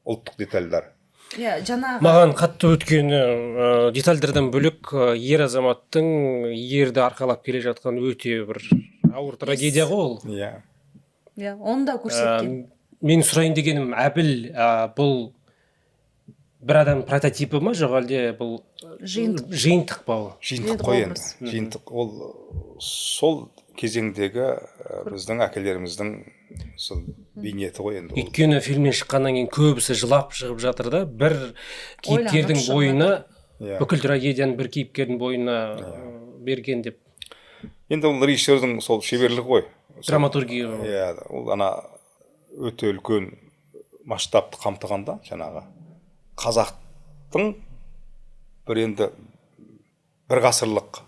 ұлттық детальдар. Иә, жаңағы Маған қатты өткені, детальдардан бөлек, ер азаматтың ерді арқалап келе жатқан өте бір ауыр трагедия ғой ол. Иә. Иә, оны да көрсеткен. Мен сұрайын дегенім, Әбіл, бұл бір адам прототипі ма, жоқ әлде бұл Жиынтық. Жиынтық па ол? Жиынтық Жиынтық қой енді. Образ. Жиынтық. Ол сол кезеңдегі біздің әкелеріміздің сол бейнеті ғой енді ол. Өйткені фильмнен шыққаннан кейін көбісі жылап шығып жатыр да, бір кейіпкердің шығып. бойына бүкіл трагедияны бір кейіпкердің бойына берген деп. Енді ол режиссердің сол шеберлігі ғой. Драматургия ғой. Иә, ол ана өте үлкен масштабты қамтығанда, жаңағы қазақтың бір енді бір ғасырлық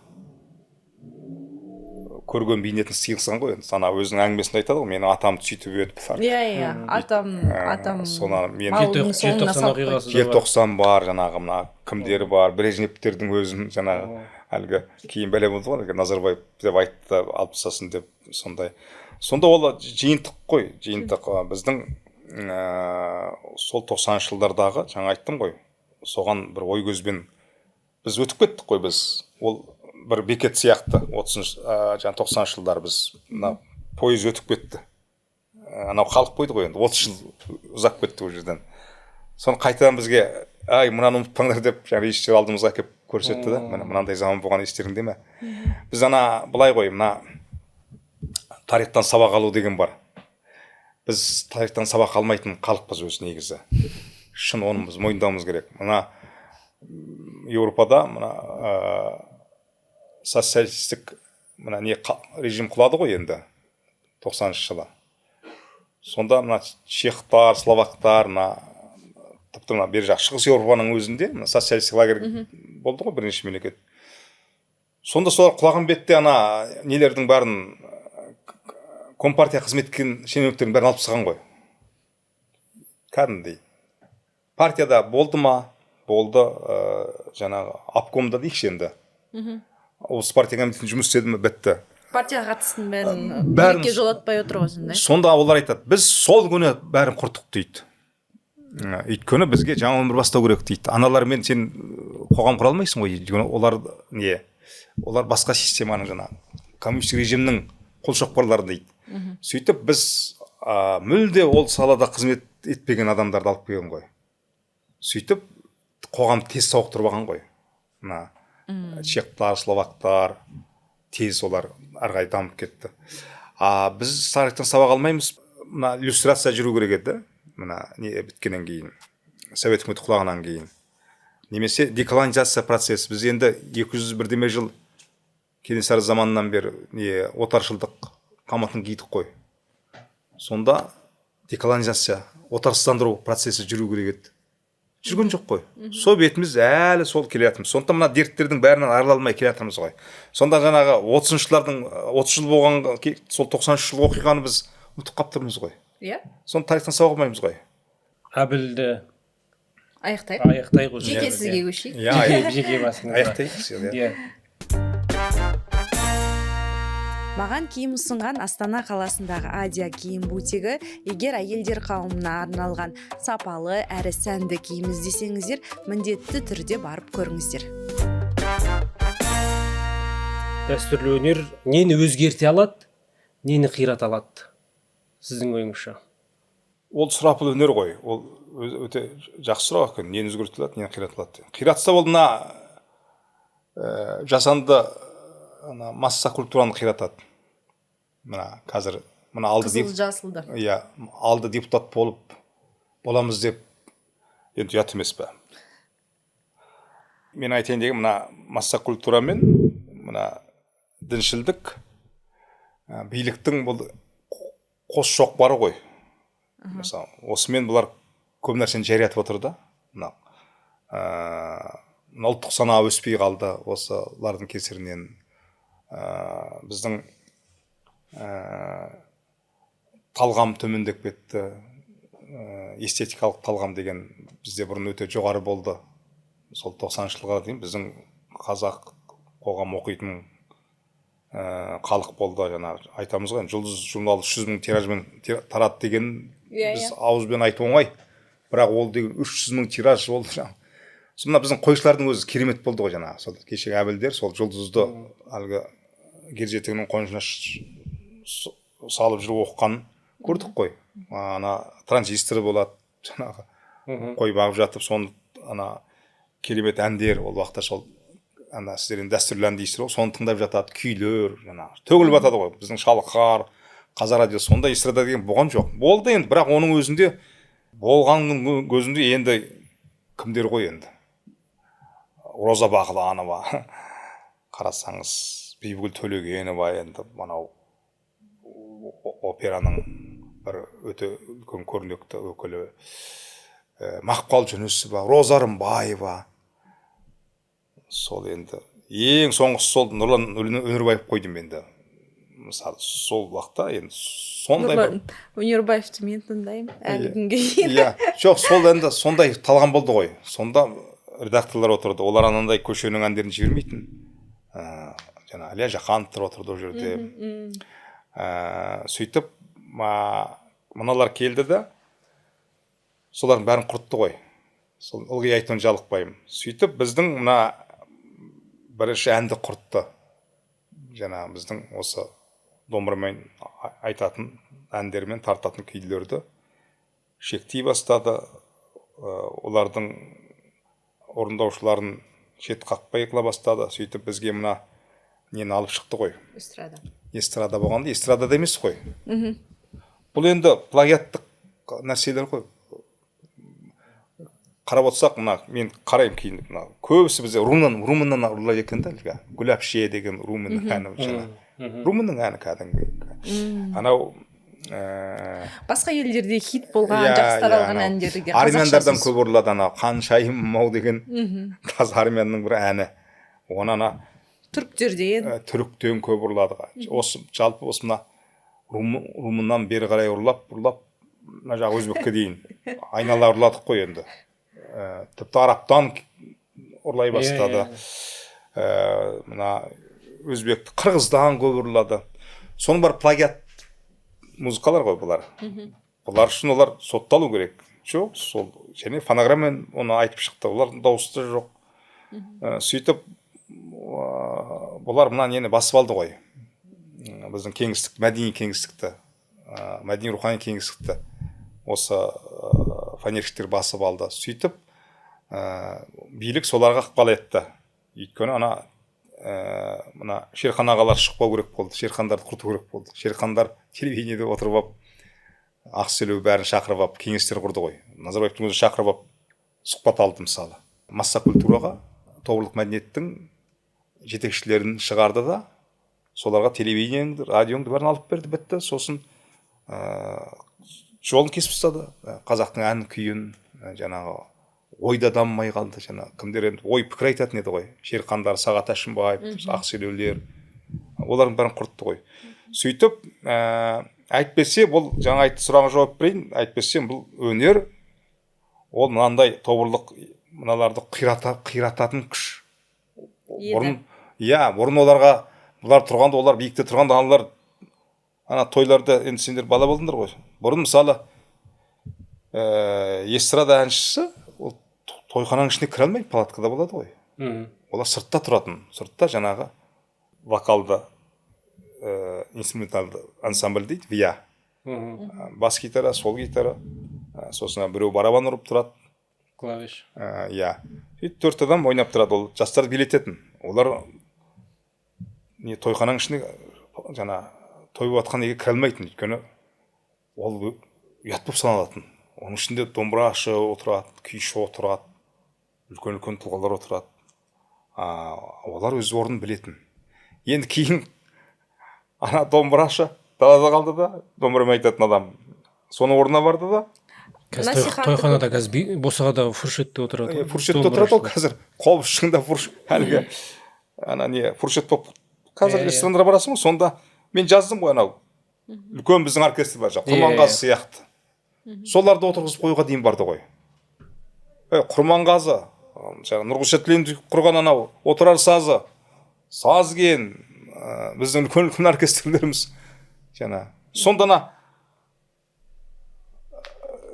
көрген бейнетін сыйғызған ғой енді. Ана өзінің әңгімесінде айтады ғой, менің атам сөйтіп өтіп Иә, иә, атам соны мен малдың соңына Желтоқсан салып қойды. оқиғасы да бар. Желтоқсан бар, жаңағы мына кімдері бар, Брежневтердің өзін, жаңағы әлгі кейін бәле болды ғой, әлгі Назарбаев деп айтты, алып тастасын деп. Сондай, сонда ол жиынтық қой, жиынтық. Біздің сол 90-шы жылдардағы, жаңа айттым ғой, соған бір ой көзбен біз өтіп кеттік қой. Біз ол бір бекет сияқты 30-шы, жаңа 90-шы жылдар біз мына пойыз өтіп кетті. Анау қалып қойды ғой енді, 30 жыл ұзап кетті ол жерден. Соны қайтадан бізге, ай, мынаны ұмытпаңдар деп, жаңа режиссер алдымызға әкеліп көрсетті да, міне, мынандай заман болған, естеріңде ме? Біз ана былай ғой, мына тарихтан сабақ алу деген бар. Біз тарихтан сабақ алмайтын халықпыз өзі негізі, шын, оны біз мойындауымыз керек. Мына Еуропада мына социалистік мына не режим құлады ғой енді 90-шы жылы. Сонда мына чехтар, словактар, мына тіпті мына бері жақ Шығыс Еуропаның өзінде мына социалистік лагерь болды ғой бірнеше мемлекет. Сонда солар құлаған бетте ана нелердің бәрін, компартия қызметкен шенеуніктердің бәрін алып тастаған ғой кәдімгідей. Партияда болды ма, болды, жаңағы обкомда дейікші енді, облыс партия комитетінде жұмыс істеді ме, бітті. Партияға қатыстың бәрін Бәрін. Билікке жолатпай отыр ғой сондай. Сонда олар айтады, біз сол күні бәрін құрттық дейді. Өйткені бізге жаңа өмір бастау керек дейді. Аналармен сен қоғам құра алмайсың ғой, өйткені олар не, олар басқа системаның, жаңағы коммунистік режимнің қолшоқпарлары дейді. Сөйтіп біз мүлде ол салада қызмет етпеген адамдарды алып келген ғой. Сөйтіп қоғам тез сауықтырып алған ғой. Мына чехтар, словактар тез, олар ары қарай дамып кетті. А біз тарихтан сабақ алмаймыз. Мына люстрация жүру керек еді мына не біткеннен кейін, Совет үкіметі құлағаннан кейін, немесе деколонизация процесі. Біз енді 200 бірдеме жыл Кенесары заманынан бері не отаршылдық қамытын кидік қой. Сонда деколонизация, отарсыздандыру процесі жүру керек еді, жүрген жоқ қой. Сол бетіміз әлі сол келе жатырмыз. Сондықтан мына дерттердің бәрінен арыла алмай келе жатырмыз ғой. Сонда жаңағы 30-жылардың, 30 жыл болған сол 90-жыл оқиғаны біз ұмытып қалып тұрмыз ғой. Соны тарихтан сабақ алмаймыз ғой. Әбілді Аяқтайық. Аяқтайық уже. Жеке сізге көшейік. Иә. Жеке басыңызға. Аяқтайық, иә. Иә. Маған киім ұсынған Астана қаласындағы Адия киім бутигі. Егер әйелдер қауымына арналған сапалы әрі сәнді киім іздесеңіздер, міндетті түрде барып көріңіздер. Дәстүрлі өнер нені өзгерте алады, нені қирата алады, сіздің ойыңызша? Ол сұрапыл өнер ғой ол. Өте жақсы сұрақ екен. Нені өзгерте алады, нені қирата алады? Қиратса, ол мына жасанды ана масса культураны қиратады. Мына қазір мына алды Қызыл жасылды. Иә, алды депутат болып боламыз деп, енді ұят емес пе? Мен айтайын деген, мына масса культура мен мына діншілдік, биліктің бұл қос шоқпары ғой. Мысалы, осымен бұлар көп нәрсені жариятып отыр да. Мына ұлттық сана өспей қалды осылардың кесірінен. Біздің талғам төмендеп кетті. Эстетикалық талғам деген бізде бұрын өте жоғары болды. Сол 90-шы жылға дейін біздің қазақ қоғам оқитын халық болды. Жаңағы айтамыз ғой, Жұлдыз журналы 300 мың тиражбен тарады деген, біз ауызбен айту оңай, бірақ ол деген 300 мың тираж ол. Сол мына біздің қойшылардың өзі керемет болды ғой жаңағы. Сол кешегі Әбілдер сол Жұлдызды әлгі герзетігінің қонышына салып жүріп оқығанын көрдік қой. Ана транзистор болады жаңағы, қой бағып жатып соны, ана керемет әндер ол уақытта, сол ана сіздер енді дәстүрлі ән дейсіздер ғой, соны тыңдап жатады, күйлер жаңағы төгіліп жатады ғой. Біздің Шалқар, Қазақ радио, сондай эстрада деген болған жоқ, болды енді, бірақ оның өзінде, болғанның өзінде енді кімдер ғой енді, Роза Бағланова қарасаңыз, Бибігүл Төлегенова, енді мынау операның бір өте үлкен көрнекті өкілі, Мақпал Жүнісова, Роза Рымбаева, сол енді ең соңғысы сол Нұрлан Өнербаев қойдым енді. Мысалы, сол уақытта енді сондай Нұрлан Өнербаевты мен тыңдаймын әлі күнге дейін. Иә, жоқ, сол енді сондай талғам болды ғой. Сонда редакторлар отырды, олар анандай көшенің әндерін жібермейтін. Жаңа Әлия Жақановтар отырды ол жерде. Сөйтіп мыналар келді да, солардың бәрін құртты ғой. Сол ылғи айтудан жалықпаймын. Сөйтіп біздің мына бірінші әнді құртты. Жаңа біздің осы домбырамен айтатын әндермен тартатын күйлерді шектей бастады. Олардың орындаушыларын шет қақпай қыла бастады. Сөйтіп бізге мына нені алып шықты ғой. Эстрада. Эстрада болғанда, эстрада да емес қой. Бұл енді плагиаттық нәрселер ғой. Қарап отырсақ, мына мен қараймын кейін, мына көбісі бізде румыннан ұрлайды екен да, әлгі Гүләпше деген румынның әні, жаңа. Румынның әні кәдімгі. Анау басқа елдерде хит болған, жақсы таралған әндерге армяндардан көп ұрлады. Анау Қаншайым ау деген таза армянның бір әні. Оны ана түріктерден, түріктен көп ұрлады. Осы жалпы осы мына румыннан бері қарай ұрлап, мына жағы өзбекке дейін айнала ұрладық қой енді. Тіпті арабтан ұрлай бастады. Мына өзбекті, қырғыздан көп ұрлады. Соның бар плагиат музыкалар ғой бұлар. Бұлар үшін олар сотталу керек. Жоқ, сол және фонограммамен оны айтып шықты. Олардың дауысы да жоқ. Сөйтіп бұлар мына нені басып алды ғой. Біздің кеңістік, мәдени кеңістікті, мәдени рухани кеңістікті осы фанерщиктер басып алды. Сөйтіп билік соларға ықпал етті. Өйткені ана мына Шерхан ағалар шықпау керек болды, Шерхандарды құрту керек болды. Шерхандар телевидениеде отырып алып, Ақселеу бәрін шақырып алып, кеңестер құрды ғой. Назарбаевтың өзі шақырып алып сұхбат алды мысалы. Масса культураға тобырлық мәдениеттің жетекшілерін шығарды да, соларға телевидениеңді, радионды бәрін алып берді, бітті. Сосын жолын кесіп тастады. Қазақтың ән күйін, жаңағы ойда дамымай қалды. Жаңа кімдер енді ой пікір айтатын еді ғой. Шерхандар, Сағат Әшімбаев, Ақселеулер, олардың бәрін құртты ғой. Сөйтіп әйтпесе бұл жаңа айтты сұрағыңа жауап берейін, әйтпесе бұл өнер ол мынандай тобырлық мыналарды қирататын күш. Бұрын, иә, бұрын оларға бұлар тұрғанда, олар биікте тұрғанда, аналар ана тойларда, енді сендер бала болдыңдар ғой. Бұрын мысалы эстрада әншісі ол тойхананың ішіне кіре алмайды, палаткада болады ғой. Олар сыртта тұратын, сыртта жаңағы вокалды инструменталды ансамбль дейді, вия. Бас гитара, сол гитара, сосын біреу барабан ұрып тұрады. Клавиш. Иә. Сөйтіп төрт адам ойнап тұрады, ол жастарды билететін. Олар не тойхананың ішіне жаңа Той болып жатқан неге кіре алмайтын, өйткені ол ұят болып саналатын. Оның ішінде домбырашы отырады, күйші отырады, үлкен-үлкен тұлғалар отырады. Олар өз орнын білетін. Енді кейін ана домбырашы далада қалды да, домбырамен айтатын адам соның орнына барды да. Қазір тойханада қазір босағада фуршетте отырады. Фуршетте отырады ол қазір. Қобызшың да әлгі ана не фуршет болып қазір ресторандарға барасың ғой, сонда мен жаздым ғой, анау үлкен біздің оркестр бар, жаңағы Құрманғазы сияқты. Соларды отырғызып қоюға дейін барды ғой. Құрманғазы, жаңағы Нұрғұлша Тілендиев құрған анау Отырар сазы, сазген, біздің үлкен үлкен оркестрлеріміз жаңа. Сонда ана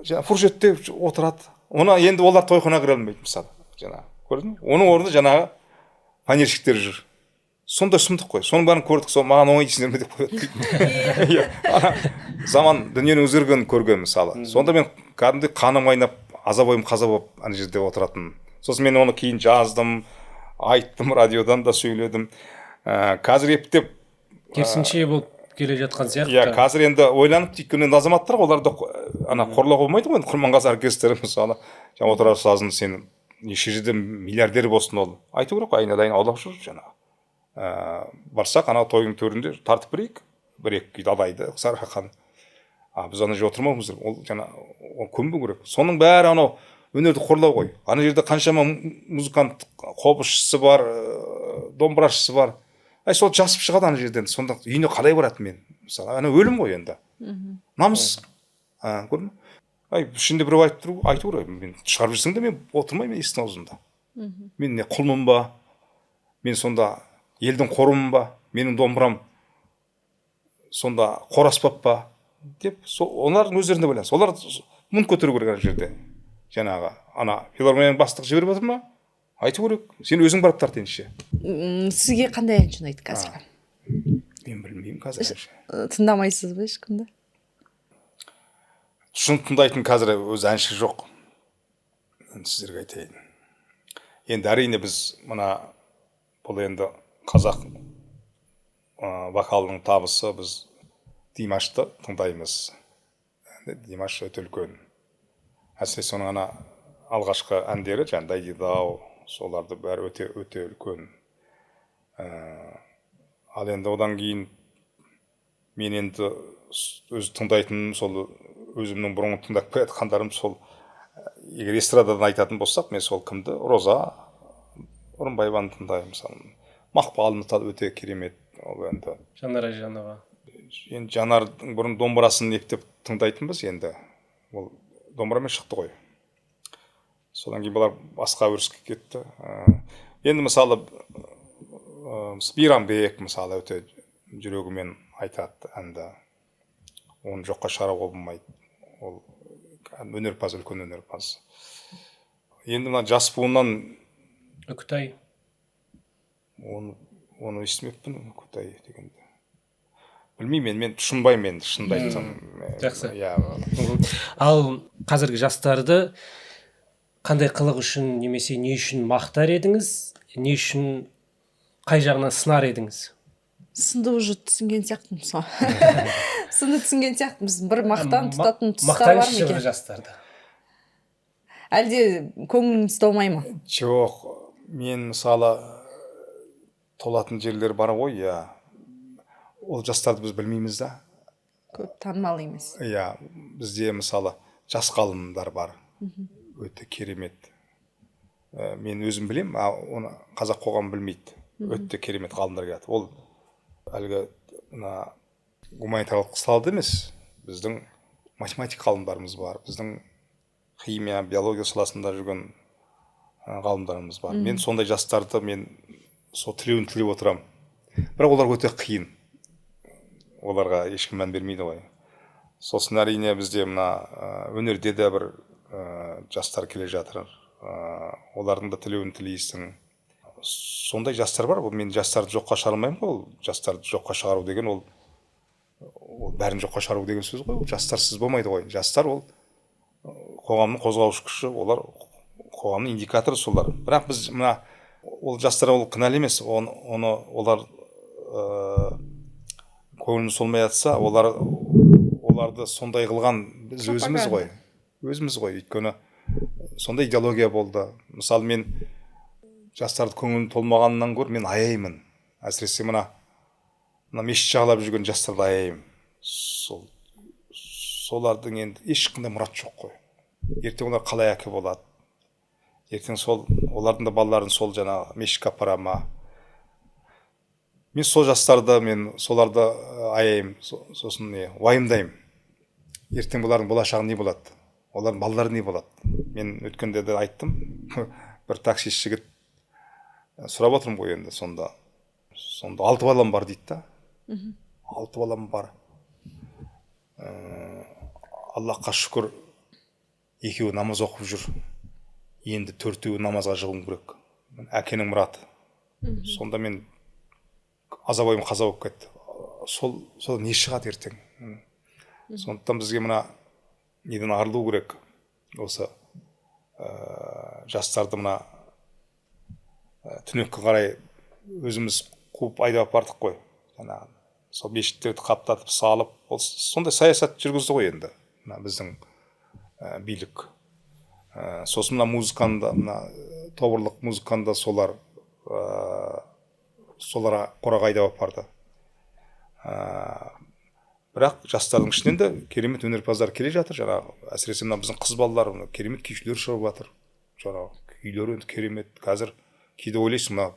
жаңа фуршетте отырады. Оны енді олар тойханаға кіре алмайды мысалы. Жаңа көрдің бе? Оның орнында жаңағы фанерщиктер жүр. Сондай сұмдық қой. Соның бәрін көрдік. Сол маған оңай дейсіңдер ме деп қояды. Иә, ана заман дүниенің өзгергенін көрген мысалы. Сонда мен кәдімгідей қаным қайнап, аза бойым қаза болып ана жерде отыратын. Сосын мен оны кейін жаздым, айттым, радиодан да сөйледім. Қазір ептеп керісінше болып келе жатқан сияқты. Иә, қазір енді ойланып, өйткені енді азаматтар ғой, оларды ана қорлауға болмайды ғой енді. Құрманғазы оркестрі мысалы, жаңа Отырар сазын, сен неше жерде миллиардер болсын, ол айту керек қой, айнадай аулақ жүр жаңағы. Барсақ анау тойдың төрінде тартып берейік бір екі күйді, Адайды, Сарыарқаны. А біз ана жерде отырмауымыз керек, ол жаңа ол көнбеу керек. Соның бәрі анау өнерді қорлау ғой. Ана жерде қаншама музыкант, қобызшысы бар, домбырашысы бар. Әй, сол жасып шығады ана жерден, сонда үйіне қалай барады мен? Мысалы, ана өлім ғой енді. Намыс. Көрдің бе? Әй, ішінде біреу айтып тұру, айту керек. Мен шығарып жүрсең де, мен отырмаймын есіктің аузында. Мен не құлмын ба? Мен сонда елдің қорымын ба? Менің домбырам сонда қор аспап па? Деп, сол олардың өздеріне байланысты. Олар мұң көтеру керек ана жерде. Жаңағы ана филармонияның бастығы жіберіп жатыр ма? Айту керек. Сен өзің барып тарт ендеше. Сізге қандай әнші ұнайды қазіргі? Мен білмеймін қазір әнші. Тыңдамайсыз ба ешкімді? Шын тыңдайтын қазір өзі әнші жоқ. Енді сіздерге айтайын. Енді әрине біз мына бұл енді қазақ вокалының табысы, біз Димашты тыңдаймыз. Енді Димаш өте үлкен. Әсіресе оның ана алғашқы әндері, жаңағы Дайдидау, соларды бәрі өте өте үлкен. Ал енді одан кейін мен енді өз тыңдайтыным сол өзімнің бұрынғы тыңдап келе жатқандарым сол, егер эстрададан айтатын болсақ, мен сол кімді, Роза Орынбаеваны тыңдаймын мысалы. Мақпал мысалы өте керемет. Ол енді Жанар Айжанова. Енді Жанардың бұрын домбырасын ептеп тыңдайтынбыз енді. Ол домбырамен шықты ғой. Содан кейін бұлар басқа өріске кетті. Енді мысалы, Мейрамбек мысалы өте жүрегімен айтады әнді. Оны жоққа шығаруға болмайды. Ол өнерпаз, үлкен өнерпаз. Енді мына жас буыннан Үкітай. Оны естімеппін, Үкітай дегенді. Білмеймін, мен тұшынбаймын енді, шынымды айтсам. Жақсы. Иә. Ал қазіргі жастарды қандай қылық үшін немесе не үшін мақтар едіңіз, не үшін қай жағынан сынар едіңіз? Сынды уже түсінген сияқтымыз ғой. Сынды түсінген сияқтымыз. Бір мақтан тұтатын тұстар бар ма Мақтаңызшы екен? бір жастарды. Әлде көңіліңіз толмай ма? Жоқ, мен мысалы толатын жерлер бар ғой, иә. Ол жастарды біз білмейміз да. Көп танымал емес. Иә, бізде мысалы жас ғалымдар бар. Өте керемет. Мен өзім білем, а оны қазақ қоғамы білмейді. Өте керемет ғалымдар келеді. Ол әлгі мына гуманитарлық салада емес, біздің математик ғалымдарымыз бар, біздің химия, биология саласында жүрген ғалымдарымыз бар. Мен сондай жастарды мен сол тілеуін тілеп отырамын. Бірақ олар өте қиын. Оларға ешкім мән бермейді ғой. Сосын әрине бізде мына өнерде де бір жастар келе жатыр. Олардың да тілеуін тілейсің. Сондай жастар бар. Ол мен жастарды жоққа шығара алмаймын ғой. Ол жастарды жоққа шығару деген ол бәрін жоққа шығару деген сөз ғой. Ол жастарсыз болмайды ғой. Жастар ол қоғамның қозғаушы күші, олар қоғамның индикаторы солар. Бірақ біз мына ол жастар ол кінәлі емес. Оны олар Көңіліміз толмай жатса, оларды сондай қылған біз өзіміз ғой. Өзіміз ғой, өйткені сондай идеология болды. Мысалы, мен жастарды көңілім толмағаннан гөрі мен аяймын. Әсіресе мына мешіт жағалап жүрген жастарды аяймын. Солардың енді ешқандай мұрат жоқ қой. Ертең олар қалай әке болады? Ертең сол олардың да балаларын сол жаңағы мешітке апара ма? Мен сол жастарды, мен соларды аяймын, сосын не, уайымдаймын. Ертең бұлардың болашағы не болады? Олардың балалары не болады? Мен өткенде де айттым, бір таксист жігіт сұрап отырмын ғой енді сонда. Сонда 6 балам бар дейді да. 6 балам бар. Аллахқа шүкір, 2 намаз оқып жүр. Енді 4 намазға жығуым керек. Әкенің мұраты. Сонда мен аза бойым қаза болып кетті. Сол не шығады ертең? Сондықтан бізге мына неден арылу керек. Осы жастарды мына түнекке қарай өзіміз қуып айдап бардық қой. Жаңағы сол мешіттерді қаптатып салып, ол сондай саясат жүргізді ғой енді мына біздің билік. Сосын мына музыканы да, мына тобырлық музыканы да солар қораға айдап апарды. Бірақ жастардың ішінен де керемет өнерпаздар келе жатыр. Жаңағы әсіресе мына біздің қыз балалар керемет күйшілер шығып жатыр. Жаңағы күйлері енді керемет. Қазір кейде ойлайсың, мына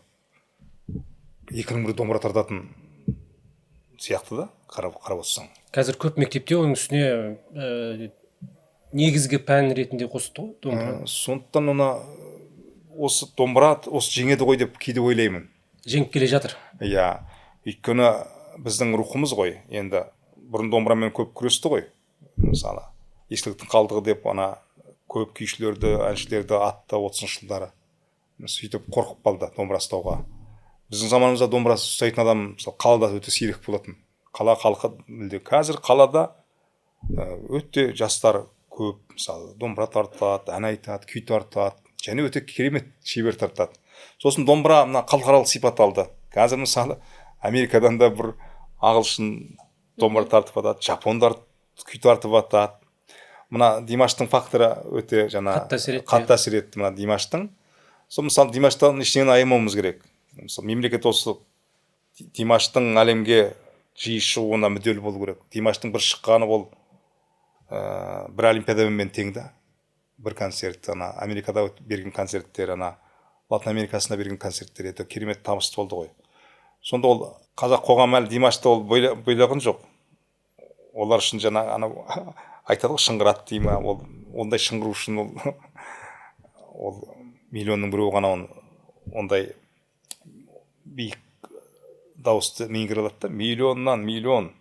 екінің бірі домбыра тартатын сияқты да, қарап отырсаң. Қазір көп мектепте оның үстіне негізгі пән ретінде қосты ғой домбыра. Сондықтан оны осы домбыра осы жеңеді ғой деп кейде ойлаймын. Жеңіп келе жатыр. Иә, өйткені біздің рухымыз ғой. Енді бұрын домбырамен көп күресті ғой. Мысалы, ескіліктің қалдығы деп ана көп күйшілерді, әншілерді атты 30-шы жылдары. Сөйтіп қорқып қалды домбыра ұстауға. Біздің заманымызда домбыра ұстайтын адам, мысалы, қалада өте сирек болатын. Қала халқы мүлде. Қазір қалада өте жастар көп, мысалы, домбыра тартады, ән айтады, күй тартады, және өте керемет шебер тартады. Сосын домбыра мына халықаралық сипат алды. Қазір мысалы Америкадан да бір ағылшын домбыра тартып атады, жапондар күй тартып атады. Мына Димаштың факторы өте жаңа қатты әсер етті мына Димаштың. Сол мысалы Димаштан ештеңені аямауымыз керек. Мысалы, мемлекет осы Димаштың әлемге жиі шығуына мүдделі болу керек. Димаштың бір шыққаны ол бір олимпиадамен тең да. Бір концерт, ана Америкада берген концерттер, ана Латын Америкасында берген концерттер еді, керемет табысты болды ғой. Сонда ол қазақ қоғамы әлі Димашты ол бойлаған жоқ. Олар үшін жаңа анау айтады ғой, шыңғырады дей ма, ол ондай шыңғыру үшін ол миллионның біреуі ғана ондай биік дауысты меңгере алады да, миллионнан миллион.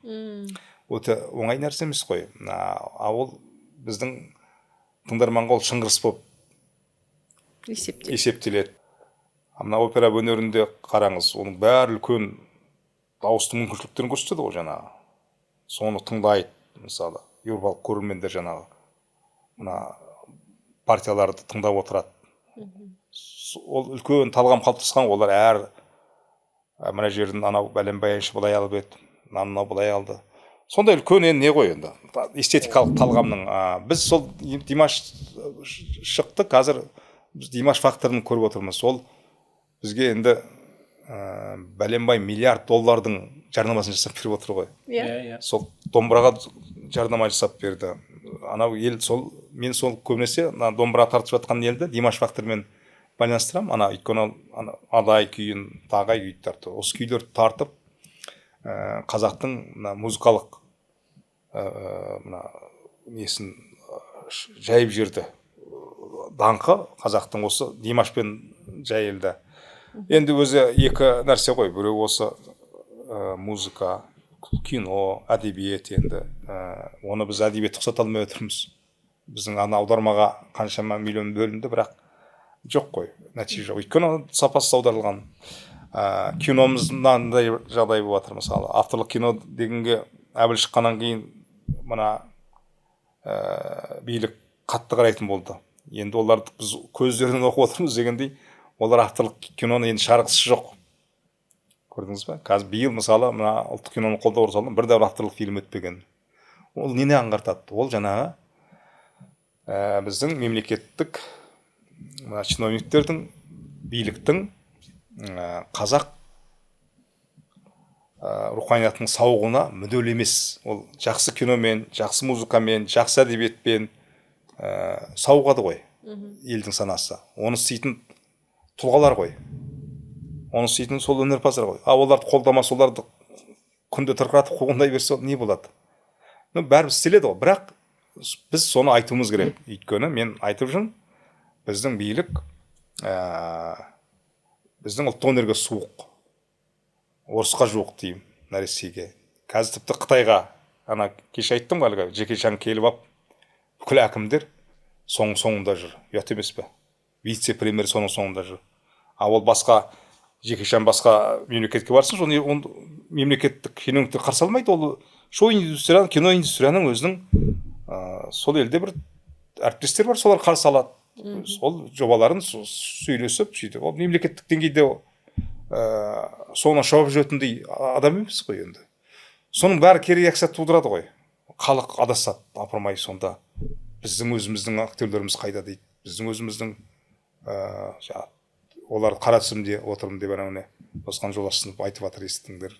Өте оңай нәрсе емес қой. А ол біздің тыңдарманға ол шыңғырыс болып есептеледі. Мына опера өнерінде қараңыз, оның бәрі үлкен дауыстың мүмкіншіліктерін көрсетеді ғой жаңағы. Соны тыңдайды, мысалы, еуропалық көрермендер жаңағы мына партияларды тыңдап отырады. Ол үлкен талғам қалыптасқан, олар әр мына жердің анау бәленбай әнші былай алып еді, мынау былай алды. Сондай үлкен енді не ғой енді, эстетикалық талғамның. Біз сол Димаш шықты, қазір біз Димаш факторын көріп отырмыз. Ол бізге енді бәленбай миллиард доллардың жарнамасын жасап беріп отыр ғой. Иә. Сол домбыраға жарнама жасап берді. Анау ел сол, мен сол көбінесе мына домбыра тартып жатқан елді Димаш факторымен байланыстырамын. Ана өйткені ана Адай күйін, Тағай күйін тартты. Осы күйлерді тартып, қазақтың мына музыкалық мына несін жайып жіберді. Даңқы қазақтың осы Димашпен жайылды. Енді өзі екі нәрсе ғой. Біреу осы музыка, кино, әдебиет енді. Оны біз әдебиет ұқсата алмай отырмыз. Біздің ана аудармаға қаншама миллион бөлінді, бірақ жоқ қой, нәтиже жоқ. Өйткені сапасыз аударылған. Киномыз мынандай жағдай болып жатыр, мысалы. Авторлық кино дегенге Әбіл шыққаннан кейін мына билік қатты қарайтын болды. Енді оларды біз көздерінен оқып отырмыз дегендей, олар авторлық киноны енді шығарғысы жоқ. Көрдіңіз ба? Қазір биыл мысалы мына ұлттық киноны қолдау орталығынан бір де бір авторлық фильм өтпеген. Ол нені аңғартады? Ол жаңағы біздің мемлекеттік мына чиновниктердің, биліктің қазақ руханиятының сауығына мүдделі емес. Ол жақсы киномен, жақсы музыкамен, жақсы әдебиетпен сауығады ғой елдің санасы. Оны істейтін тұлғалар ғой, оны істейтін сол өнерпаздар ғой. А оларды қолдамаса, оларды күнде тырқыратып қуғындай берсе, не болады? Ну, бәрібір істеледі ғой, бірақ біз соны айтуымыз керек. Өйткені мен айтып жүрмін, біздің билік біздің ұлттық өнерге суық, орысқа жуық деймін, мына Ресейге, қазір тіпті Қытайға. Ана кеше айттым ғой, әлгі Джеки Чан келіп алып, бүкіл әкімдер соның соңында жүр. Ұят емес пе? Вице премьер соның соңында жүр. А ол басқа Джеки Чан басқа мемлекетке барсын, соны оны мемлекеттік шенеуніктер қарсы алмайды. Ол шоу индустрияның, кино индустрияның өзінің сол елде бір әріптестер бар, солар қарсы алады, сол жобаларын сөйлесіп сөйтіп. Ол мемлекеттік деңгейде соны шауып жүретіндей адам емес қой енді. Соның бәрі кері реакция тудырады ғой. Халық адасады, апырмай, сонда біздің өзіміздің актерлеріміз қайда дейді, біздің өзіміздің жаңағы олар қара тізімде отырмын деп, анау не Досхан Жолдасов айтып жатыр, естіңдер.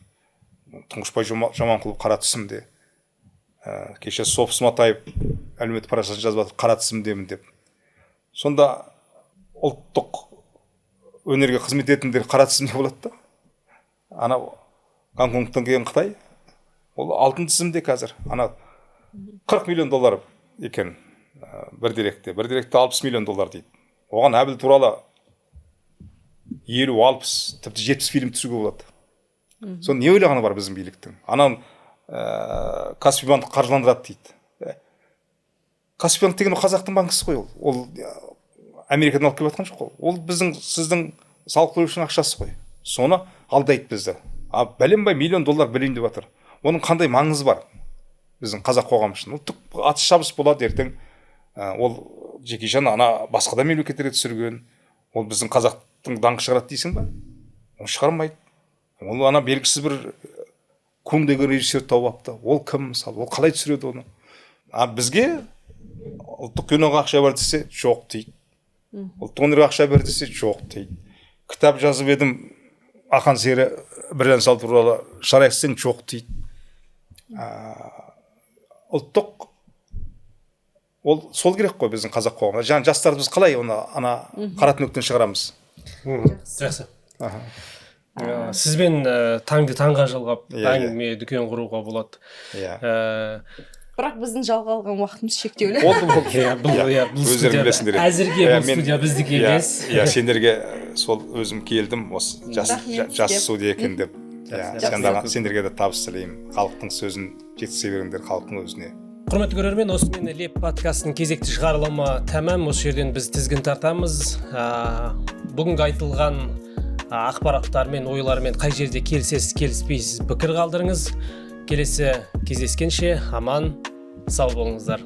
Тұңғышбай Жаманқұлов қара тізімде. Кеше Софы Сматаев әлеуметтік парақшасында жазып жатыр, қара тізімдемін деп. Сонда ұлттық өнерге қызмет ететіндер қара тізімде болады да. Анау Гонконгтан келген қытай, ол алтын тізімде қазір. Ана 40 миллион доллар екен бір деректе, бір деректе 60 миллион доллар дейді. Оған Әбіл туралы 50, 60, тіпті 70 фильм түсіруге болады. Соны не ойлағаны бар біздің биліктің? Анан Каспий банк қаржыландырады дейді. Каспий банк деген ол қазақтың банкісі ғой. Ол Америкадан алып келіп жатқан жоқ қой, ол біздің, сіздің, салық төлеушінің ақшасы ғой. Соны алдайды бізді. А бәленбай миллион доллар бөлейін деп жатыр. Оның қандай маңызы бар біздің қазақ қоғамы үшін? Ол түк атыс шабыс болады ертең. Ол Джеки Чан ана басқа да мемлекеттерге түсірген. Ол біздің қазақтың даңқы шығарады дейсің ба? Ол шығармайды. Ол ана белгісіз бір Кун деген режиссер тауып алыпты. Ол кім, мысалы? Ол қалай түсіреді оны? А бізге ұлттық киноға ақша бер десе, жоқ дейді. Ұлттық өнерге ақша бер десе, жоқ дейді. Кітап жазып едім, Ақан сері, Біржан сал туралы, шығарайық десең, жоқ дейді. Ұлттық ол сол керек қой біздің қазақ қоғамына. Жаңа жастарды біз қалай оны ана қара түнектен шығарамыз? Жақсы. Сізбен таңды таңға жалғап Иә, иә. әңгіме дүкен құруға болады. Иә. Бірақ біздің жалға алған уақытымыз шектеулі. Болды, болды. Иә, бұл иә, бұл Өздерің студия білесіңдер. Әзірге Иә, бұл студия біздікі емес. Иә, сендерге сол өзім келдім осы жас, Рахмет жас сізге. студия екен деп. Иә, Жақсы. Сендерге де табыс тілеймін. Халықтың сөзін жеткізе беріңдер халықтың өзіне. Құрметті көрермен, осымен Леп подкастының кезекті шығарылымы тәмам. Осы жерден біз тізгін тартамыз. Бүгінгі айтылған ақпараттармен, ойлармен қай жерде келісесіз, келіспейсіз, пікір қалдырыңыз. Келесі кездескенше аман сау болыңыздар.